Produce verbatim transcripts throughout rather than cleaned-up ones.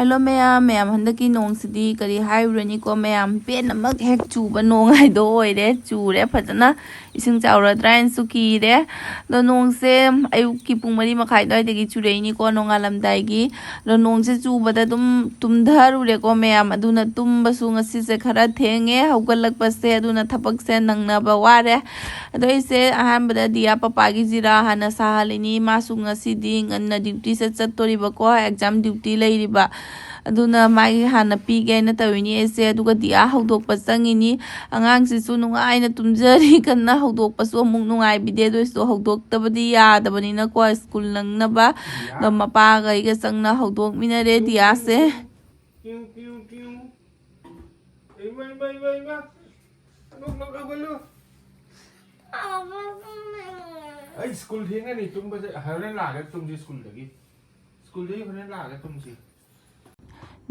Hello ꯃꯌꯥꯝ, ꯃꯌꯥꯝ ꯍꯟꯗꯛꯀꯤ ꯅꯣꯡꯁꯤꯗꯤ ꯀꯔꯤ ꯍꯥꯏꯔꯨꯔꯅꯤꯀꯣ ꯃꯌꯥꯝ, ꯄꯦꯟꯅꯃꯛ ꯍꯦꯛ ꯆꯨꯕ ꯅꯣꯡ ꯍꯥꯏꯗꯣ ꯑꯣꯏꯔꯦ꯫ ꯆꯨꯔꯦ ꯐꯖꯅ, ꯏꯁꯤꯡ ꯆꯥꯎꯔꯗ꯭ꯔꯥ ꯍꯥꯏꯅꯁꯨ ꯀꯤꯔꯦ꯫ ꯑꯗꯣ ꯅꯣꯡꯁꯦ ꯑꯌꯨꯛꯀꯤ ꯄꯨꯡ ꯃꯔꯤ ꯃꯈꯥꯏ ꯑꯗꯨꯋꯥꯏꯗꯒꯤ ꯆꯨꯔꯛꯏꯅꯤꯀꯣ, ꯅꯣꯡꯉꯥꯜꯂꯝꯗꯥꯏꯒꯤ꯫ ꯑꯗꯣ ꯅꯣꯡꯁꯦ ꯆꯨꯕꯗ ꯑꯗꯨꯝ ꯇꯨꯝꯊꯔꯨꯔꯦꯀꯣ ꯃꯌꯥꯝ, ꯑꯗꯨꯅ ꯇꯨꯝꯕꯁꯨ ꯉꯁꯤꯁꯦ ꯈꯔ ꯊꯦꯡꯉꯦ ꯍꯧꯒꯠꯂꯛꯄꯁꯦ, ꯑꯗꯨꯅ ꯊꯕꯛꯁꯦ ꯅꯪꯅꯕ ꯋꯥꯔꯦ꯫ ꯑꯗꯣ ꯑꯩꯁꯦ ꯑꯍꯥꯟꯕꯗ ꯗꯤꯌꯥ ꯄꯄꯥꯒꯤ ꯖꯤꯔꯥ ꯍꯥꯟꯅ ꯁꯥꯍꯜꯂꯤꯅꯤ꯫ ꯃꯥꯁꯨ ꯉꯁꯤꯗꯤ ꯉꯟꯅ ꯗ꯭ꯌꯨꯇꯤꯁꯦ ꯆꯠꯇꯣꯔꯤꯕꯀꯣ, ꯑꯦꯛꯖꯥꯝ ꯗ꯭ꯌꯨꯇꯤ ꯂꯩꯔꯤꯕ꯫ ꯑꯗꯨꯅ ꯃꯥꯒꯤ ꯍꯥꯟꯅ ꯄꯤꯒꯦ ꯍꯥꯏꯅ ꯇꯧꯔꯤꯅꯤ ꯑꯩꯁꯦ꯫ ꯑꯗꯨꯒ ꯗꯤꯌꯥ ꯍꯧꯗꯣꯛꯄ ꯆꯪꯉꯤꯅꯤ꯫ ꯑꯉꯥꯡꯁꯤꯁꯨ ꯅꯨꯡꯉꯥꯏꯅ ꯇꯨꯝꯖꯔꯤ ꯀꯟꯅ, ꯍꯧꯗꯣꯛꯄꯁꯨ ꯑꯃꯨꯛ ꯅꯨꯡꯉꯥꯏꯕꯤꯗꯦ꯫ ꯑꯗꯨ ꯑꯣꯏꯔꯁꯨ ꯍꯧꯗꯣꯛꯇꯕꯗꯤ ꯌꯥꯗꯕꯅꯤꯅꯀꯣ, ꯁ꯭ꯀꯨꯜ ꯅꯪꯅꯕ꯫ ꯑꯗꯣ ꯃꯄꯥꯒ ꯑꯩꯒ ꯆꯪꯅ ꯍꯧꯗꯣꯛꯃꯤꯟꯅꯔꯦ ꯗꯤꯌꯥꯁꯦ꯫ ꯇꯤꯌꯨ, ꯇꯤꯌꯨ, ꯇꯤꯌꯨ꯫ ꯏꯃꯥ, ꯏꯃꯥ, ꯏꯃꯥ, ꯏꯃꯥ꯫ ꯅꯣꯛ, ꯅꯣꯛ, ꯍꯧꯒꯠꯂꯨ꯫ ꯑꯩ ꯁ꯭ꯀꯨꯜ ꯊꯦꯡꯉꯅꯤ, ꯇꯨꯝꯕꯁꯦ ꯍꯣꯔꯦꯟ ꯂꯥꯛꯑꯒ ꯇꯨꯝꯁꯤ ꯁ꯭ꯀꯨꯜꯗꯒꯤ꯫ ꯁ꯭ꯀꯨꯜꯗꯒꯤ ꯍꯣꯔꯦꯟ ꯂꯥꯛꯑꯒ ꯇꯨꯝꯁꯤ꯫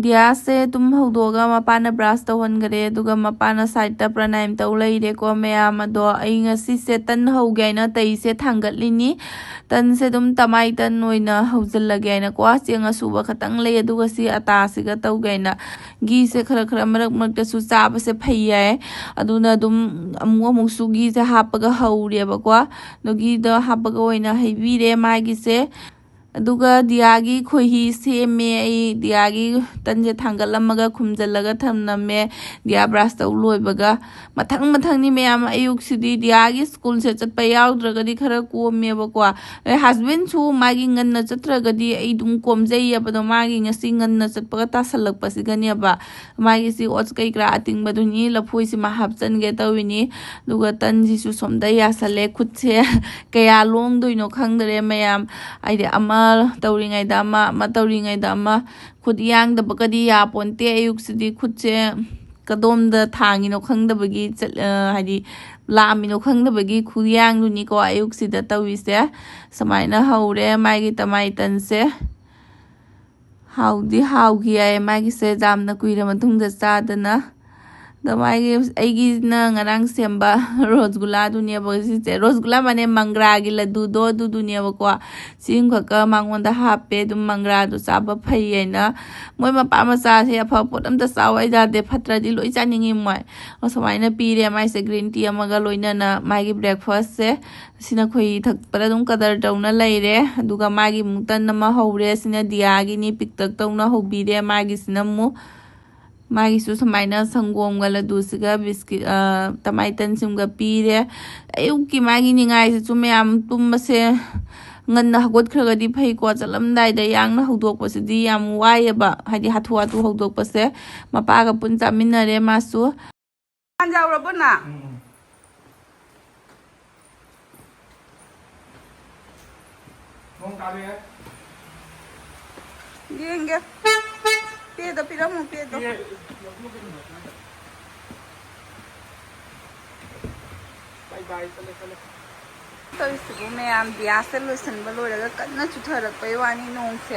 ꯗꯤꯌꯥꯁꯦ ꯇꯨꯝ ꯍꯧꯗꯣꯛꯑꯒ ꯃꯄꯥꯅ ꯕ꯭ꯔꯥꯁ ꯇꯧꯍꯟꯈꯔꯦ, ꯑꯗꯨꯒ ꯃꯄꯥꯅ ꯁꯥꯏꯠꯇ ꯄ꯭ꯔꯅꯥꯌꯝ ꯇꯧ ꯂꯩꯔꯦꯀꯣ ꯃꯌꯥꯝ꯫ ꯑꯗꯣ ꯑꯩ ꯉꯁꯤꯁꯦ ꯇꯟ ꯍꯧꯒꯦ ꯍꯥꯏꯅ ꯇꯩꯁꯦ ꯊꯥꯡꯒꯠꯂꯤꯅꯤ꯫ ꯇꯟꯁꯦ ꯑꯗꯨꯝ ꯇꯃꯥꯏ ꯇꯟ ꯑꯣꯏꯅ ꯍꯧꯖꯤꯜꯂꯒꯦ ꯍꯥꯏꯅꯀꯣ, ꯆꯦꯡ ꯑꯁꯨꯕ ꯈꯛꯇꯪ ꯂꯩ, ꯑꯗꯨꯒ ꯁꯤ ꯑꯇꯥꯁꯤꯒ ꯇꯧꯒꯦ ꯍꯥꯏꯅ꯫ ꯘꯤꯁꯦ ꯈꯔ ꯈꯔ ꯃꯔꯛ ꯃꯔꯛꯇꯁꯨ ꯆꯥꯕꯁꯦ ꯐꯩ ꯍꯥꯏ꯫ ꯑꯗꯨꯅ ꯑꯗꯨꯝ ꯑꯃꯨꯛ ꯑꯃꯨꯛꯁꯨ ꯘꯤꯁꯦ ꯍꯥꯞꯄꯒ ꯍꯧꯔꯦꯕꯀꯣ꯫ ꯑꯗꯣ ꯘꯤꯗꯣ ꯍꯥꯞꯄꯒ ꯑꯣꯏꯅ ꯍꯩꯕꯤꯔꯦ ꯃꯥꯒꯤꯁꯦ꯫ ꯑꯗꯨꯒ ꯗꯤꯌꯥꯒꯤ ꯈꯣꯏꯍꯤ ꯁꯦꯝꯃꯦ ꯑꯩ꯫ ꯗꯤꯌꯥꯒꯤ ꯇꯟꯁꯦ ꯊꯥꯡꯒꯠꯂꯝꯃꯒ ꯈꯨꯝꯖꯤꯜꯂꯒ ꯊꯝꯂꯝꯃꯦ꯫ ꯗꯤꯌꯥ ꯕ꯭ꯔꯥꯁ ꯇꯧ ꯂꯣꯏꯕꯒ꯫ ꯃꯊꯪ ꯃꯊꯪꯅꯤ ꯃꯌꯥꯝ, ꯑꯌꯨꯛꯁꯤꯗꯤ ꯗꯤꯌꯥꯒꯤ ꯁ꯭ꯀꯨꯜꯁꯦ ꯆꯠꯄ ꯌꯥꯎꯗ꯭ꯔꯒꯗꯤ ꯈꯔ ꯀꯣꯝꯃꯦꯕꯀꯣ꯫ ꯑꯗꯩ ꯍꯁꯕꯦꯟꯁꯨ ꯃꯥꯒꯤ ꯉꯟꯅ ꯆꯠꯇ꯭ꯔꯒꯗꯤ ꯑꯩ ꯑꯗꯨꯝ ꯀꯣꯝꯖꯩꯌꯦꯕ꯫ ꯑꯗꯣ ꯃꯥꯒꯤ ꯉꯁꯤ ꯉꯟꯅ ꯆꯠꯄꯒ ꯇꯥꯁꯜꯂꯛꯄꯁꯤꯒꯅꯦꯕ꯫ ꯃꯥꯒꯤꯁꯤ oats ꯀꯩꯀꯔꯥ ꯑꯇꯤꯡꯕꯗꯨꯅꯤ, ꯂꯐꯣꯏꯁꯤꯃ ꯍꯥꯞꯆꯟꯒꯦ ꯇꯧꯔꯤꯅꯤ꯫ ꯑꯗꯨꯒ ꯇꯟꯁꯤꯁꯨ ꯁꯣꯝꯗ ꯌꯥꯁꯜꯂꯦ꯫ ꯈꯨꯠꯁꯦ ꯀꯌꯥ ꯂꯣꯡꯗꯣꯏꯅꯣ ꯈꯪꯗꯔꯦ ꯃꯌꯥꯝ꯫ ꯍꯥꯏꯗꯤ ꯑꯃ ꯇꯧꯔꯤꯉꯩꯗ ꯑꯃ, ꯑꯃ ꯇꯧꯔꯤꯉꯩꯗ ꯑꯃ꯫ ꯈꯨꯠ ꯌꯥꯡꯗꯕꯒꯗꯤ ꯌꯥꯄꯣꯟꯇꯦ꯫ ꯑꯌꯨꯛꯁꯤꯗꯤ ꯈꯨꯠꯁꯦ ꯀꯗꯣꯝꯗ ꯊꯥꯡꯉꯤꯅꯣ ꯈꯪꯗꯕꯒꯤ ꯆꯠ-, ꯑ, ꯍꯥꯏꯗꯤ ꯂꯥꯝꯃꯤꯅꯣ ꯈꯪꯗꯕꯒꯤ ꯈꯨꯌꯥꯡꯗꯨꯅꯤꯀꯣ ꯑꯌꯨꯛꯁꯤꯗ ꯇꯧꯔꯤꯁꯦ꯫ ꯁꯨꯃꯥꯏꯅ ꯍꯧꯔꯦ ꯃꯥꯒꯤ ꯇꯃꯥꯏ ꯇꯟꯁꯦ꯫ ꯍꯥꯎꯗꯤ ꯍꯥꯎꯈꯤ ꯍꯥꯏꯌꯦ ꯃꯥꯒꯤꯁꯦ, ꯌꯥꯝꯅ ꯀꯨꯏꯔ ꯃꯇꯨꯡꯗ ꯆꯥꯗꯅ꯫ ꯑꯗꯣ ꯃꯥꯒꯤ, ꯑꯩꯒꯤꯅ ꯉꯔꯥꯡ ꯁꯦꯝꯕ ꯔꯣꯁꯒꯨꯂꯥꯗꯨꯅꯦꯕ ꯁꯤꯁꯦ꯫ ꯔꯣꯁꯒꯨꯂꯥ ꯃꯥꯅꯦ, ꯃꯪꯒ꯭ꯔꯥꯒꯤ ꯂꯗꯨꯗꯣ ꯑꯗꯨꯗꯨꯅꯦꯕꯀꯣ꯫ ꯁꯤ ꯑꯃꯈꯛꯀ ꯃꯉꯣꯟꯗ ꯍꯥꯞꯄꯦ꯫ ꯑꯗꯨꯝ ꯃꯪꯒ꯭ꯔꯥꯗꯣ ꯆꯥꯕ ꯐꯩ ꯍꯥꯏꯅ꯫ ꯃꯣꯏ ꯃꯄꯥ ꯃꯆꯥꯁꯦ ꯑꯐꯕ ꯄꯣꯠ ꯑꯝꯇ ꯆꯥꯎ ꯍꯥꯏ ꯌꯥꯗꯦ, ꯐꯠꯇ꯭ꯔꯗꯤ ꯂꯣꯏ ꯆꯥꯅꯤꯡꯉꯤ ꯃꯣꯏ꯫ ꯑꯣ, ꯁꯨꯃꯥꯏꯅ ꯄꯤꯔꯦ ꯃꯥꯏꯁꯦ, green tea ꯑꯃꯒ ꯂꯣꯏꯅꯅ ꯃꯥꯒꯤ breakfastꯁꯦ꯫ ꯁꯤꯅ ꯈꯣꯏꯍꯤ ꯊꯛꯄꯗ ꯑꯗꯨꯝ ꯀꯗꯔ ꯇꯧꯅ ꯂꯩꯔꯦ꯫ ꯑꯗꯨꯒ ꯃꯥꯒꯤ ꯑꯃꯨꯛ ꯇꯟ ꯑꯃ ꯍꯧꯔꯦ꯫ ꯁꯤꯅ ꯗꯤꯌꯥꯒꯤꯅꯤ, ꯄꯤꯛꯇꯛ ꯇꯧꯅ ꯍꯧꯕꯤꯔꯦ꯫ ꯃꯥꯒꯤꯁꯤꯅ ꯑꯃꯨꯛ ꯃꯥꯒꯤꯁꯨ ꯁꯨꯃꯥꯏꯅ ꯁꯪꯒꯣꯝꯒ ꯂꯗꯨꯁꯤꯒ ꯕꯤꯁꯀꯤꯠ, ꯑ, ꯇꯃꯥꯏ ꯇꯟꯁꯤꯃꯒ ꯄꯤꯔꯦ꯫ ꯑꯌꯨꯛꯀꯤ ꯃꯥꯒꯤ ꯅꯤꯡꯉꯥꯏꯁꯤꯁꯨ ꯃꯌꯥꯝ ꯇꯨꯝꯕꯁꯦ ꯉꯟꯅ ꯍꯧꯒꯠꯈ꯭ꯔꯒꯗꯤ ꯐꯩꯀꯣ꯫ ꯆꯠꯂꯝꯗꯥꯏꯗ ꯌꯥꯡꯅ ꯍꯧꯗꯣꯛꯄꯁꯤꯗꯤ ꯌꯥꯝ ꯋꯥꯏꯑꯦꯕ, ꯍꯥꯏꯗꯤ ꯍꯥꯊꯨ ꯍꯥꯊꯨ ꯍꯧꯗꯣꯛꯄꯁꯦ꯫ ꯃꯄꯥꯒ ꯄꯨꯟ ꯆꯥꯃꯤꯟꯅꯔꯦ ꯃꯥꯁꯨ꯫ ꯌꯥꯎꯔꯕꯣ ꯅꯪ? ꯅꯣꯡ ꯇꯥꯔꯛꯑꯦ꯫ ꯌꯦꯡꯒꯦ꯫ ꯄꯦꯗꯣ ꯄꯤꯔꯝꯃꯨ, ꯄꯦꯗꯣ꯫ ꯄꯦ-, ꯕꯥꯏ ꯕꯥꯏ, ꯆꯠꯂꯦ, ꯆꯠꯂꯦ꯫ ꯇꯧꯔꯤꯁꯤꯕꯨ ꯃꯌꯥꯝ, ꯕꯤꯌꯥꯁꯇ ꯂꯣꯏꯁꯤꯟꯕ ꯂꯣꯏꯔꯒ ꯀꯟꯅ ꯆꯨꯊꯔꯛꯄꯩ ꯋꯥꯅꯤ ꯅꯣꯡꯁꯦ꯫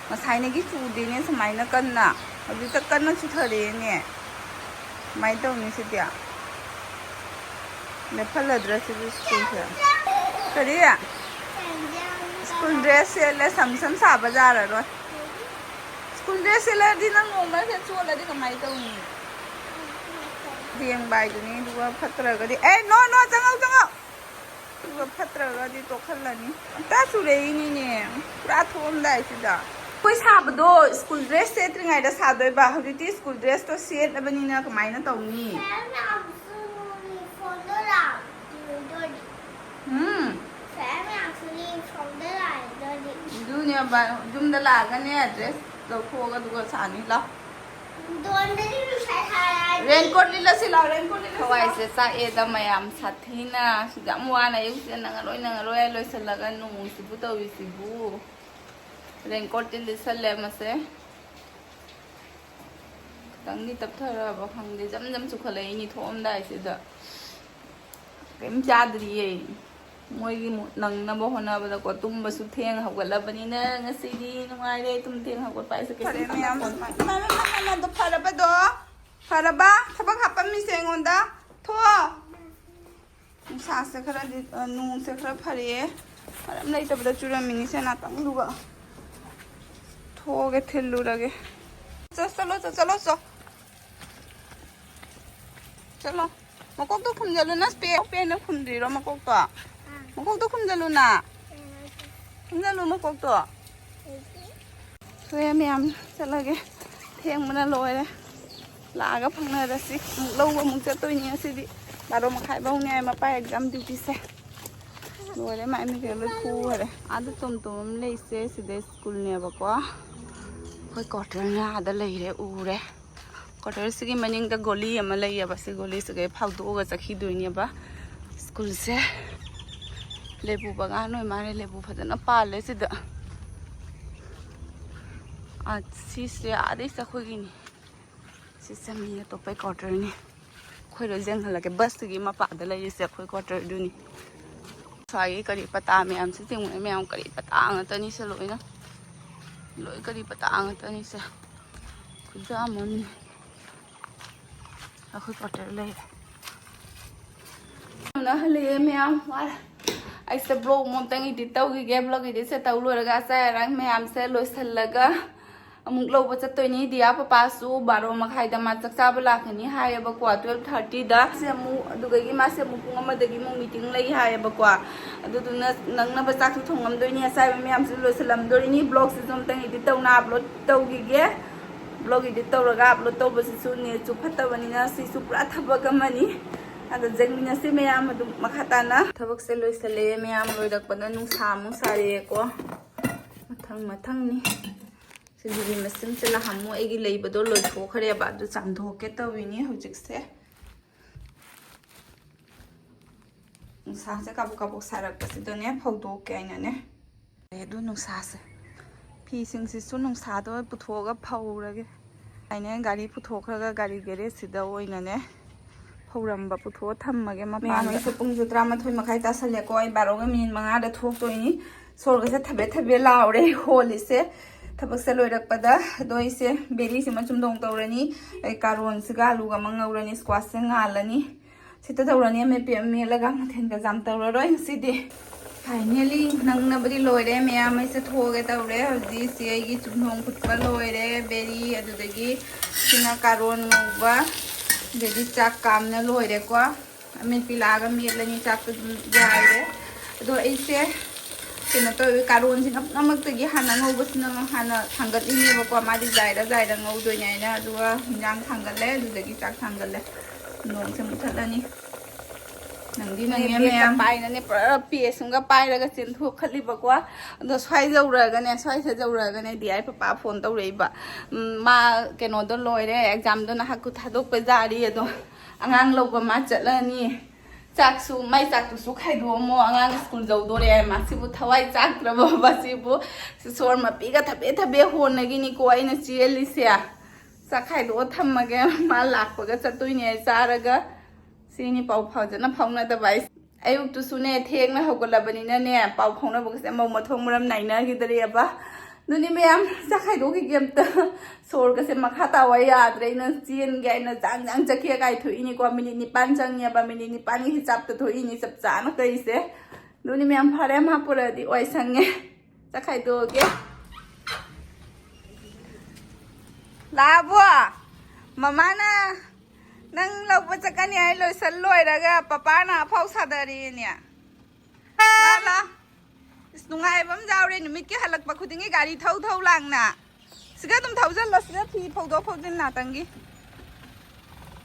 ꯉꯁꯥꯏꯅꯒꯤ ꯆꯨꯗꯦꯅꯦ ꯁꯨꯃꯥꯏꯅ ꯀꯟꯅ, ꯍꯧꯖꯤꯛꯇ ꯀꯟꯅ ꯆꯨꯊꯔꯛꯑꯦꯅꯦ꯫ ꯀꯃꯥꯏꯅ ꯇꯧꯅꯤ ꯁꯤꯗꯤ? ꯂꯦꯞꯍꯜꯂꯗ꯭ꯔꯥ ꯁꯤꯕꯨ ꯁ꯭ꯀꯨꯜꯁꯦ? ꯀꯔꯤ? ꯁ꯭ꯀꯨꯜ ꯗ꯭ꯔꯦꯁ ꯁꯦꯠꯂꯦ, ꯁꯝ ꯁꯝ ꯁꯥꯕ ꯌꯥꯔꯔꯣꯏ꯫ ꯁ꯭ꯀꯨꯜ ꯗ꯭ꯔꯦꯁ ꯁꯦꯠꯂꯗꯤ ꯅꯪ ꯅꯣꯡ ꯃꯔꯛꯁꯤꯗ ꯆꯣꯠꯂꯗꯤ ꯀꯃꯥꯏꯅ ꯇꯧꯅꯤ? ꯌꯦꯡꯕ ꯍꯥꯏꯗꯨꯅꯤ꯫ ꯑꯗꯨꯒ ꯐꯠꯇ꯭ꯔꯒꯗꯤ, ꯑꯦ, ꯅꯣ, ꯅꯣ, ꯆꯪꯉꯧ, ꯆꯪꯉꯧ꯫ ꯑꯗꯨꯒ ꯐꯠꯇ꯭ꯔꯒꯗꯤ ꯇꯣꯛꯍꯜꯂꯅꯤ꯫ ꯉꯟꯇꯥ ꯆꯨꯔꯛꯏꯅꯤꯅꯦ, ꯄꯨꯔꯥ ꯊꯣꯛꯑꯝꯗꯥꯏꯁꯤꯗ꯫ ꯑꯩꯈꯣꯏ ꯁꯥꯕꯗꯣ ꯁ꯭ꯀꯨꯜ ꯗ꯭ꯔꯦꯁ ꯁꯦꯠꯇ꯭ꯔꯤꯉꯩꯗ ꯁꯥꯗꯣꯏꯕ, ꯍꯧꯖꯤꯛꯇꯤ ꯁ꯭ꯀꯨꯜ ꯗ꯭ꯔꯦꯁꯇꯣ ꯁꯦꯠꯂꯕꯅꯤꯅ ꯀꯃꯥꯏꯅ ꯇꯧꯅꯤ? ꯐꯣꯟꯗꯣ ꯂꯥꯛꯇꯣꯏꯅꯤ꯫ ꯎꯝ꯫ ꯐꯦꯟ ꯂꯥꯛꯇꯣꯏꯅꯤ, ꯐꯣꯟꯗꯣ ꯂꯥꯛꯇꯣꯏꯅꯤ꯫ ꯑꯗꯨꯅꯦꯕ, ꯌꯨꯝꯗ ꯂꯥꯛꯑꯒꯅꯦ, ꯗ꯭ꯔꯦꯁ ꯂꯧꯊꯣꯛꯑꯒ ꯑꯗꯨꯒ ꯁꯥꯅꯤ꯫ ꯂꯥꯎ꯫ ꯗꯣꯟꯗꯗꯤ ꯉꯁꯥꯏ ꯁꯥꯏ ꯍꯥꯏ꯫ ꯔꯦꯟꯀꯣꯠ ꯂꯤꯠꯂꯁꯤ ꯂꯥꯎ, ꯔꯦꯟꯀꯣꯠ ꯂꯤꯠꯂꯁꯤ ꯂꯥꯎ꯫ ꯍꯋꯥꯏꯁꯦ ꯆꯥꯛꯑꯦꯗ ꯃꯌꯥꯝ, ꯁꯥꯊꯤꯅ꯫ ꯁꯤꯗ ꯌꯥꯝ ꯋꯥꯅ ꯑꯌꯨꯛꯁꯤꯗ ꯅꯪꯉꯔꯣꯏ, ꯅꯪꯉꯔꯣꯏ ꯍꯥꯏ ꯂꯣꯏꯁꯤꯜꯂꯒ ꯅꯣꯡꯁꯤꯕꯨ ꯇꯧꯔꯤꯁꯤꯕꯨ꯫ ꯔꯦꯟꯀꯣꯠꯇꯤ ꯂꯤꯠꯁꯜꯂꯦ ꯃꯁꯦ꯫ ꯈꯤꯇꯪꯗꯤ ꯇꯞꯊꯔꯕ ꯈꯪꯗꯦ, ꯖꯝ ꯖꯝ ꯆꯨꯈꯠꯂꯛꯏꯅꯤ ꯊꯣꯛꯑꯝꯗꯥꯏꯁꯤꯗ꯫ ꯀꯩꯝ ꯆꯥꯗ꯭ꯔꯤꯌꯦ꯫ ꯃꯣꯏꯒꯤ ꯃꯨ-, ꯅꯪꯅꯕ ꯍꯣꯠꯅꯕꯗꯀꯣ, ꯇꯨꯝꯕꯁꯨ ꯊꯦꯡ ꯍꯧꯒꯠꯂꯕꯅꯤꯅ ꯉꯁꯤꯗꯤ ꯅꯨꯡꯉꯥꯏꯔꯦ꯫ ꯇꯨꯝ ꯊꯦꯡ ꯍꯧꯒꯠꯄ ꯍꯥꯏꯁꯦ ꯀꯩꯁꯨ ꯐꯔꯦ ꯃꯌꯥꯝ, ꯈꯪꯉꯝꯃꯣꯏ꯫ ꯏꯃꯥ, ꯏꯃꯥ, ꯏꯃꯥ, ꯏꯃꯥ, ꯑꯗꯣ ꯐꯔꯕꯗꯣ? ꯐꯔꯕ? ꯊꯕꯛ ꯍꯥꯞꯄꯝꯃꯤꯁꯦ ꯑꯩꯉꯣꯟꯗ? ꯊꯣꯛꯑꯣ꯫ ꯅꯨꯡꯁꯥꯁꯦ ꯈꯔꯗꯤ, ꯑ, ꯅꯣꯡꯁꯦ ꯈꯔ ꯐꯔꯛꯑꯦ꯫ ꯃꯔꯝ ꯂꯩꯇꯕꯗ ꯆꯨꯔꯝꯃꯤꯅꯤ ꯁꯦ ꯉꯥꯛꯇꯪꯗꯨꯒ꯫ ꯊꯣꯛꯑꯒꯦ, ꯊꯤꯜꯂꯨꯔꯒꯦ꯫ ꯆꯣ, ꯆꯠꯂꯣ, ꯆꯣ, ꯆꯠꯂꯣ, ꯆꯣ꯫ ꯆꯠꯂꯣ꯫ ꯃꯀꯣꯛꯇꯣ ꯈꯨꯝꯖꯜꯂꯨ꯫ ꯅꯪ ꯄꯦ-, ꯄꯦꯟꯅ ꯈꯨꯝꯗ꯭ꯔꯤꯔꯣ ꯃꯀꯣꯛꯇꯣ? ꯃꯀꯣꯛꯇꯣ ꯈꯨꯝꯖꯜꯂꯨꯅ꯫ ꯈꯨꯝꯖꯜꯂꯨ ꯃꯀꯣꯛꯇꯣ꯫ ꯊꯣꯛꯑꯦ ꯃꯌꯥꯝ, ꯆꯠꯂꯒꯦ꯫ ꯊꯦꯡꯕꯅ ꯂꯣꯏꯔꯦ꯫ ꯂꯥꯛꯑꯒ ꯐꯪꯅꯔꯁꯤ꯫ ꯑꯃꯨꯛ ꯂꯧꯕ ꯑꯃꯨꯛ ꯆꯠꯇꯣꯏꯅꯤ ꯉꯁꯤꯗꯤ꯫ ꯕꯥꯔꯣ ꯃꯈꯥꯏ ꯐꯧꯅꯤ ꯍꯥꯏ ꯃꯄꯥ exam dutyꯁꯦ꯫ ꯂꯣꯏꯔꯦ, ꯃꯥꯏ ꯃꯤꯠꯀ ꯂꯣꯏ ꯈꯨꯔꯦ꯫ ꯑꯥꯗ ꯇꯣꯝ ꯇꯣꯝ ꯑꯃ ꯂꯩꯁꯦ, ꯁꯤꯗ schoolꯅꯦꯕꯀꯣ꯫ ꯑꯩꯈꯣꯏ quarterꯅ ꯑꯥꯗ ꯂꯩꯔꯦ, ꯎꯔꯦ꯫ Quarterꯁꯤꯒꯤ ꯃꯅꯤꯡꯗ ꯒꯣꯂꯤ ꯑꯃ ꯂꯩꯌꯦꯕ꯫ ꯁꯤ ꯒꯣꯂꯤꯁꯤꯒ ꯐꯥꯎꯗꯣꯛꯑꯒ ꯆꯠꯈꯤꯗꯣꯏꯅꯦꯕ schoolꯁꯦ꯫ ꯂꯦꯕꯨ ꯕꯒꯥꯟ ꯑꯣꯏ ꯃꯥꯜꯂꯦ꯫ ꯂꯦꯕꯨ ꯐꯖꯅ ꯄꯥꯜꯂꯦ ꯁꯤꯗ꯫ ꯑꯥ, ꯁꯤꯁꯦ ꯑꯥꯗꯩ ꯑꯩꯈꯣꯏꯒꯤꯅꯤ꯫ ꯁꯤꯁꯦ ꯃꯤ ꯑꯇꯣꯞꯄꯩ quarterꯅꯤ꯫ ꯑꯩꯈꯣꯏ ꯂꯣꯏ ꯌꯦꯡꯍꯜꯂꯒꯦ꯫ Busꯁꯤꯒꯤ ꯃꯄꯥꯗ ꯂꯩꯔꯤꯁꯦ ꯑꯩꯈꯣꯏ quarterꯗꯨꯅꯤ꯫ ꯁ꯭ꯋꯥꯏꯒꯤ ꯀꯔꯤ ꯄꯇꯥ ꯃꯌꯥꯝꯁꯤ ꯌꯦꯡꯉꯨꯅꯦ ꯃꯌꯥꯝ, ꯀꯔꯤ ꯄꯇꯥ ꯉꯥꯛꯇꯅꯤ ꯁꯤ ꯂꯣꯏꯅ꯫ ꯂꯣꯏ ꯀꯔꯤ ꯄꯇꯥ ꯉꯥꯛꯇꯅꯤ ꯁꯦ꯫ ꯈꯨꯌꯥꯝ ꯑꯃꯅꯤ꯫ ꯑꯩꯈꯣꯏ quarter ꯂꯩꯔꯦ꯫ ꯌꯥꯝꯅ ꯍꯜꯂꯛꯑꯦ ꯃꯌꯥꯝ, ꯋꯥꯔꯦ꯫ ꯑꯩꯁꯦ vlog ꯑꯃꯨꯛꯇꯪ edit ꯇꯧꯈꯤꯒꯦ꯫ Vlog editꯁꯦ ꯇꯧ ꯂꯣꯏꯔꯒ ꯑꯆꯥ ꯑꯔꯥꯡ ꯃꯌꯥꯝꯁꯦ ꯂꯣꯏꯁꯤꯜꯂꯒ ꯑꯃꯨꯛ ꯂꯧꯕ ꯆꯠꯇꯣꯏꯅꯤ꯫ ꯗꯤꯌꯥ ꯄꯄꯥꯁꯨ ꯕꯥꯔꯣ ꯃꯈꯥꯏꯗ ꯃꯥ ꯆꯥꯛ ꯆꯥꯕ ꯂꯥꯛꯀꯅꯤ ꯍꯥꯏꯌꯦꯕꯀꯣ, twelve thirtyꯗ꯫ ꯁꯦ ꯑꯃꯨꯛ, ꯑꯗꯨꯗꯒꯤ ꯃꯥꯁꯦ ꯑꯃꯨꯛ ꯄꯨꯡ ꯑꯃꯗꯒꯤ ꯑꯃꯨꯛ meeting ꯂꯩ ꯍꯥꯏꯌꯦꯕꯀꯣ꯫ ꯑꯗꯨꯗꯨꯅ ꯅꯪꯅꯕ ꯆꯥꯛꯁꯨ ꯊꯣꯡꯉꯝꯗꯣꯏꯅꯤ, ꯑꯆꯥꯏꯕ ꯃꯌꯥꯝꯁꯨ ꯂꯣꯏꯁꯤꯜꯂꯝꯗꯣꯔꯤꯅꯤ꯫ Vlogꯁꯤꯁꯨ ꯑꯃꯨꯛꯇꯪ edit ꯇꯧꯅ upload ꯇꯧꯈꯤꯒꯦ꯫ Vlog edit ꯇꯧꯔꯒ upload ꯇꯧꯕꯁꯤꯁꯨ netꯁꯨ ꯐꯠꯇꯕꯅꯤꯅ ꯁꯤꯁꯨ ꯄꯨꯔꯥ ꯊꯕꯛ ꯑꯃꯅꯤ꯫ ꯑꯗꯣ ꯌꯦꯡꯃꯤꯟꯅꯁꯤ ꯃꯌꯥꯝ ꯑꯗꯨꯝ ꯃꯈꯥ ꯇꯥꯅ꯫ ꯊꯕꯛꯁꯦ ꯂꯣꯏꯁꯤꯜꯂꯦ ꯃꯌꯥꯝ, ꯂꯣꯏꯔꯛꯄꯗ ꯅꯨꯡꯁꯥ ꯑꯃꯨꯛ ꯁꯥꯔꯛꯑꯦꯀꯣ꯫ ꯃꯊꯪ ꯃꯊꯪꯅꯤ꯫ ꯁꯤꯒꯤ ꯃꯁꯤꯡꯁꯦ ꯅꯍꯥꯟꯃꯨꯛ ꯑꯩꯒꯤ ꯂꯩꯕꯗꯣ ꯂꯣꯏꯊꯣꯛꯈ꯭ꯔꯦꯕ, ꯑꯗꯨ ꯆꯥꯝꯊꯣꯛꯀꯦ ꯇꯧꯔꯤꯅꯤ ꯍꯧꯖꯤꯛꯁꯦ꯫ ꯅꯨꯡꯁꯥꯁꯦ ꯀꯥꯕꯣꯛ ꯀꯥꯕꯣꯛ ꯁꯥꯔꯛꯄꯁꯤꯗꯅꯦ ꯐꯧꯗꯣꯛꯀꯦ ꯍꯥꯏꯅꯅꯦ꯫ ꯑꯗꯨ ꯅꯨꯡꯁꯥꯁꯦ꯫ ꯐꯤꯁꯤꯡꯁꯤꯁꯨ ꯅꯨꯡꯁꯥꯗ ꯑꯣꯏ ꯄꯨꯊꯣꯛꯑꯒ ꯐꯧꯔꯒꯦ꯫ ꯑꯩꯅ ꯒꯥꯔꯤ ꯄꯨꯊꯣꯛꯈ꯭ꯔꯒ ꯒꯥꯔꯤ garage ꯁꯤꯗ ꯑꯣꯏꯅꯅꯦ ꯐꯧꯔꯝꯕ ꯄꯨꯊꯣꯛꯑ ꯊꯝꯃꯒꯦ ꯃꯄꯥꯟꯗ꯫ ꯃꯌꯥꯝ ꯑꯩꯁꯦ ꯄꯨꯡꯁꯨ ꯇꯔꯥꯃꯥꯊꯣꯏ ꯃꯈꯥꯏ ꯇꯥꯁꯜꯂꯦꯀꯣ꯫ ꯑꯩ ꯕꯥꯔꯣꯒ ꯃꯤꯅꯤꯠ ꯃꯉꯥꯗ ꯊꯣꯛꯇꯣꯏꯅꯤ꯫ ꯁꯣꯔꯒꯁꯦ ꯊꯕꯦꯠ ꯊꯕꯦꯠ ꯂꯥꯎꯔꯦ ꯍꯣꯜꯂꯤꯁꯦ꯫ ꯊꯕꯛꯁꯦ ꯂꯣꯏꯔꯛꯄꯗ ꯑꯗꯣ ꯑꯩꯁꯦ ꯕꯦꯔꯤꯁꯤꯃ ꯆꯨꯝꯊꯣꯡ ꯇꯧꯔꯅꯤ, ꯑꯩ ꯀꯥꯔꯣꯟꯁꯤꯒ ꯑꯂꯨꯒ ꯑꯃ ꯉꯧꯔꯅꯤ, ꯁ꯭ꯀ꯭ꯋꯥꯁꯁꯦ ꯉꯥꯜꯂꯅꯤ꯫ ꯁꯤꯇ ꯇꯧꯔꯅꯤ, ꯑꯃꯦꯠꯄꯤ ꯑꯃ ꯃꯦꯠꯂꯒ ꯃꯊꯦꯜꯒ ꯌꯥꯝ ꯇꯧꯔꯔꯣꯏ ꯉꯁꯤꯗꯤ꯫ ꯐꯥꯏꯅꯦꯂꯤ ꯅꯪꯅꯕꯗꯤ ꯂꯣꯏꯔꯦ ꯃꯌꯥꯝ, ꯑꯩꯁꯦ ꯊꯣꯛꯑꯒꯦ ꯇꯧꯔꯦ꯫ ꯍꯧꯖꯤꯛ ꯁꯤ ꯑꯩꯒꯤ ꯆꯨꯝꯊꯣꯡ ꯐꯨꯠꯄ ꯂꯣꯏꯔꯦ, ꯕꯦꯔꯤ, ꯑꯗꯨꯗꯒꯤ ꯁꯤꯅ ꯀꯥꯔꯣꯟ ꯉꯧꯕ, ꯑꯗꯒꯤ ꯆꯥꯛ ꯀꯥꯝꯅ ꯂꯣꯏꯔꯦꯀꯣ꯫ ꯑꯃꯦꯠꯄꯤ ꯂꯥꯛꯑꯒ ꯃꯦꯠꯂꯅꯤ, ꯆꯥꯛꯇꯣ ꯑꯗꯨꯝ ꯌꯥꯏꯔꯦ꯫ ꯑꯗꯣ ꯑꯩꯁꯦ ꯀꯩꯅꯣ ꯇꯧꯋꯦ, ꯀꯥꯔꯣꯟꯁꯤꯅ ꯄꯨꯝꯅꯃꯛꯇꯒꯤ ꯍꯥꯟꯅ ꯉꯧꯕꯁꯤꯅ ꯍꯥꯟꯅ ꯊꯥꯡꯒꯠꯂꯤꯅꯦꯕꯀꯣ꯫ ꯃꯥꯗꯤ ꯖꯥꯏꯔ ꯖꯥꯏꯔ ꯉꯧꯗꯣꯏꯅꯦ ꯍꯥꯏꯅ꯫ ꯑꯗꯨꯒ ꯍꯤꯟꯖꯥꯡ ꯊꯥꯡꯒꯠꯂꯦ, ꯑꯗꯨꯗꯒꯤ ꯆꯥꯛ ꯊꯥꯡꯒꯠꯂꯦ꯫ ꯅꯣꯡꯁꯦ ꯃꯨꯊꯠꯂꯅꯤ꯫ ꯅꯪꯗꯤ ꯅꯪꯉꯦ ꯃꯌꯥꯝ꯫ ꯄꯥꯏꯅꯅꯦ ꯄꯨꯔꯥ ꯄꯦꯁ ꯑꯃꯒ ꯄꯥꯏꯔꯒ ꯆꯦꯟꯊꯣꯛꯈꯠꯂꯤꯕꯀꯣ꯫ ꯑꯗꯣ ꯁ꯭ꯋꯥꯏ ꯌꯧꯔꯛꯑꯒꯅꯦ, ꯁ꯭ꯋꯥꯏꯁꯦ ꯌꯧꯔꯛꯑꯒꯅꯦ ꯗꯤ ꯑꯥꯏ ꯄꯄꯥ ꯐꯣꯟ ꯇꯧꯔꯛꯏꯕ꯫ ꯎꯝ, ꯃꯥ ꯀꯩꯅꯣꯗꯣ ꯂꯣꯏꯔꯦ, ꯑꯦꯛꯖꯥꯝꯗꯣ ꯅꯍꯥꯛ ꯊꯥꯗꯣꯛꯄ ꯌꯥꯔꯤ, ꯑꯗꯣ ꯑꯉꯥꯡ ꯂꯧꯕ ꯃꯥ ꯆꯠꯂꯅꯤ꯫ ꯆꯥꯛꯁꯨ, ꯃꯥꯏ ꯆꯥꯛꯇꯨꯁꯨ ꯈꯥꯏꯗꯣꯛꯑꯝꯃꯣ, ꯑꯉꯥꯡ ꯁ꯭ꯀꯨꯜ ꯌꯧꯗꯣꯔꯦ꯫ ꯃꯥꯁꯤꯕꯨ ꯊꯋꯥꯏ ꯆꯥꯛꯇ꯭ꯔꯕꯣ? ꯃꯁꯤꯕꯨ ꯁꯣꯔ ꯃꯄꯤꯒ ꯊꯕꯦ ꯊꯕꯦ ꯍꯣꯟꯅꯒꯤꯅꯤꯀꯣ ꯑꯩꯅ ꯆꯦꯜꯂꯤꯁꯦ꯫ ꯆꯥꯛ ꯈꯥꯏꯗꯣꯛꯑ ꯊꯝꯃꯒꯦ, ꯃꯥ ꯂꯥꯛꯄꯒ ꯆꯠꯇꯣꯏꯅꯦ ꯆꯥꯔꯒ꯫ ꯁꯤꯅꯤ ꯄꯥꯎ ꯐꯥꯎꯖꯅ ꯐꯥꯎꯅꯗꯕ ꯍꯥꯏꯁꯦ꯫ ꯑꯌꯨꯛꯇꯨꯁꯨꯅꯦ ꯊꯦꯡꯅ ꯍꯧꯒꯠꯂꯕꯅꯤꯅꯅꯦ ꯄꯥꯎ ꯐꯥꯎꯅꯕꯒꯁꯦ ꯑꯃꯧ ꯃꯊꯣꯡ ꯃꯔꯝ ꯅꯥꯏꯅꯈꯤꯗ꯭ꯔꯦꯕ꯫ ꯑꯗꯨꯅꯤ ꯃꯌꯥꯝ, ꯆꯥꯛ ꯈꯥꯏꯗꯣꯛꯈꯤꯒꯦ ꯑꯝꯇ꯫ ꯁꯣꯔꯒꯁꯦ ꯃꯈꯥ ꯇꯥꯋꯥ ꯌꯥꯗ꯭ꯔꯦ꯫ ꯑꯩꯅ ꯆꯦꯟꯒꯦ ꯍꯥꯏꯅ ꯖꯥꯡ ꯖꯥꯡ ꯆꯠꯈꯤ ꯀꯥꯏꯊꯣꯛꯏꯅꯤꯀꯣ꯫ ꯃꯤꯅꯤꯠ ꯅꯤꯄꯥꯟ ꯆꯪꯉꯦꯕ꯫ ꯃꯤꯅꯤꯠ ꯅꯤꯄꯥꯟꯒꯤ ꯍꯤꯁꯥꯞꯇ ꯊꯣꯛꯏꯅꯤ ꯆꯞ ꯆꯥꯅ ꯇꯧꯔꯤꯁꯦ꯫ ꯑꯗꯨꯅꯤ ꯃꯌꯥꯝ, ꯐꯔꯦ, ꯃꯥ ꯄꯨꯔꯛꯑꯗꯤ ꯋꯥꯏ ꯁꯪꯉꯦ꯫ ꯆꯥꯛ ꯈꯥꯏꯗꯣꯛꯑꯒꯦ꯫ ꯂꯥꯛꯑꯕꯣ? ꯃꯃꯥꯅ ꯅꯪ ꯂꯧꯕ ꯆꯠꯀꯅꯤ ꯍꯥꯏ ꯂꯣꯏꯁꯜ ꯂꯣꯏꯔꯒ ꯄꯄꯥꯅ ꯑꯐꯥꯎ ꯁꯥꯗꯔꯤꯅꯦ꯫ ꯂꯥ, ꯂꯥ꯫ ꯏꯁ, ꯅꯨꯡꯉꯥꯏꯕ ꯑꯃ ꯌꯥꯎꯔꯦ, ꯅꯨꯃꯤꯠꯀꯤ ꯍꯜꯂꯛꯄ ꯈꯨꯗꯤꯡꯒꯤ ꯒꯥꯔꯤ ꯊꯧ ꯊꯧ ꯂꯥꯡꯅ꯫ ꯁꯤꯒ ꯑꯗꯨꯝ ꯊꯧꯖꯜꯂꯣ, ꯁꯤꯒ ꯐꯤ ꯐꯧꯗꯣꯛ ꯐꯧꯖꯤꯟ ꯉꯥꯛꯇꯪꯒꯤ꯫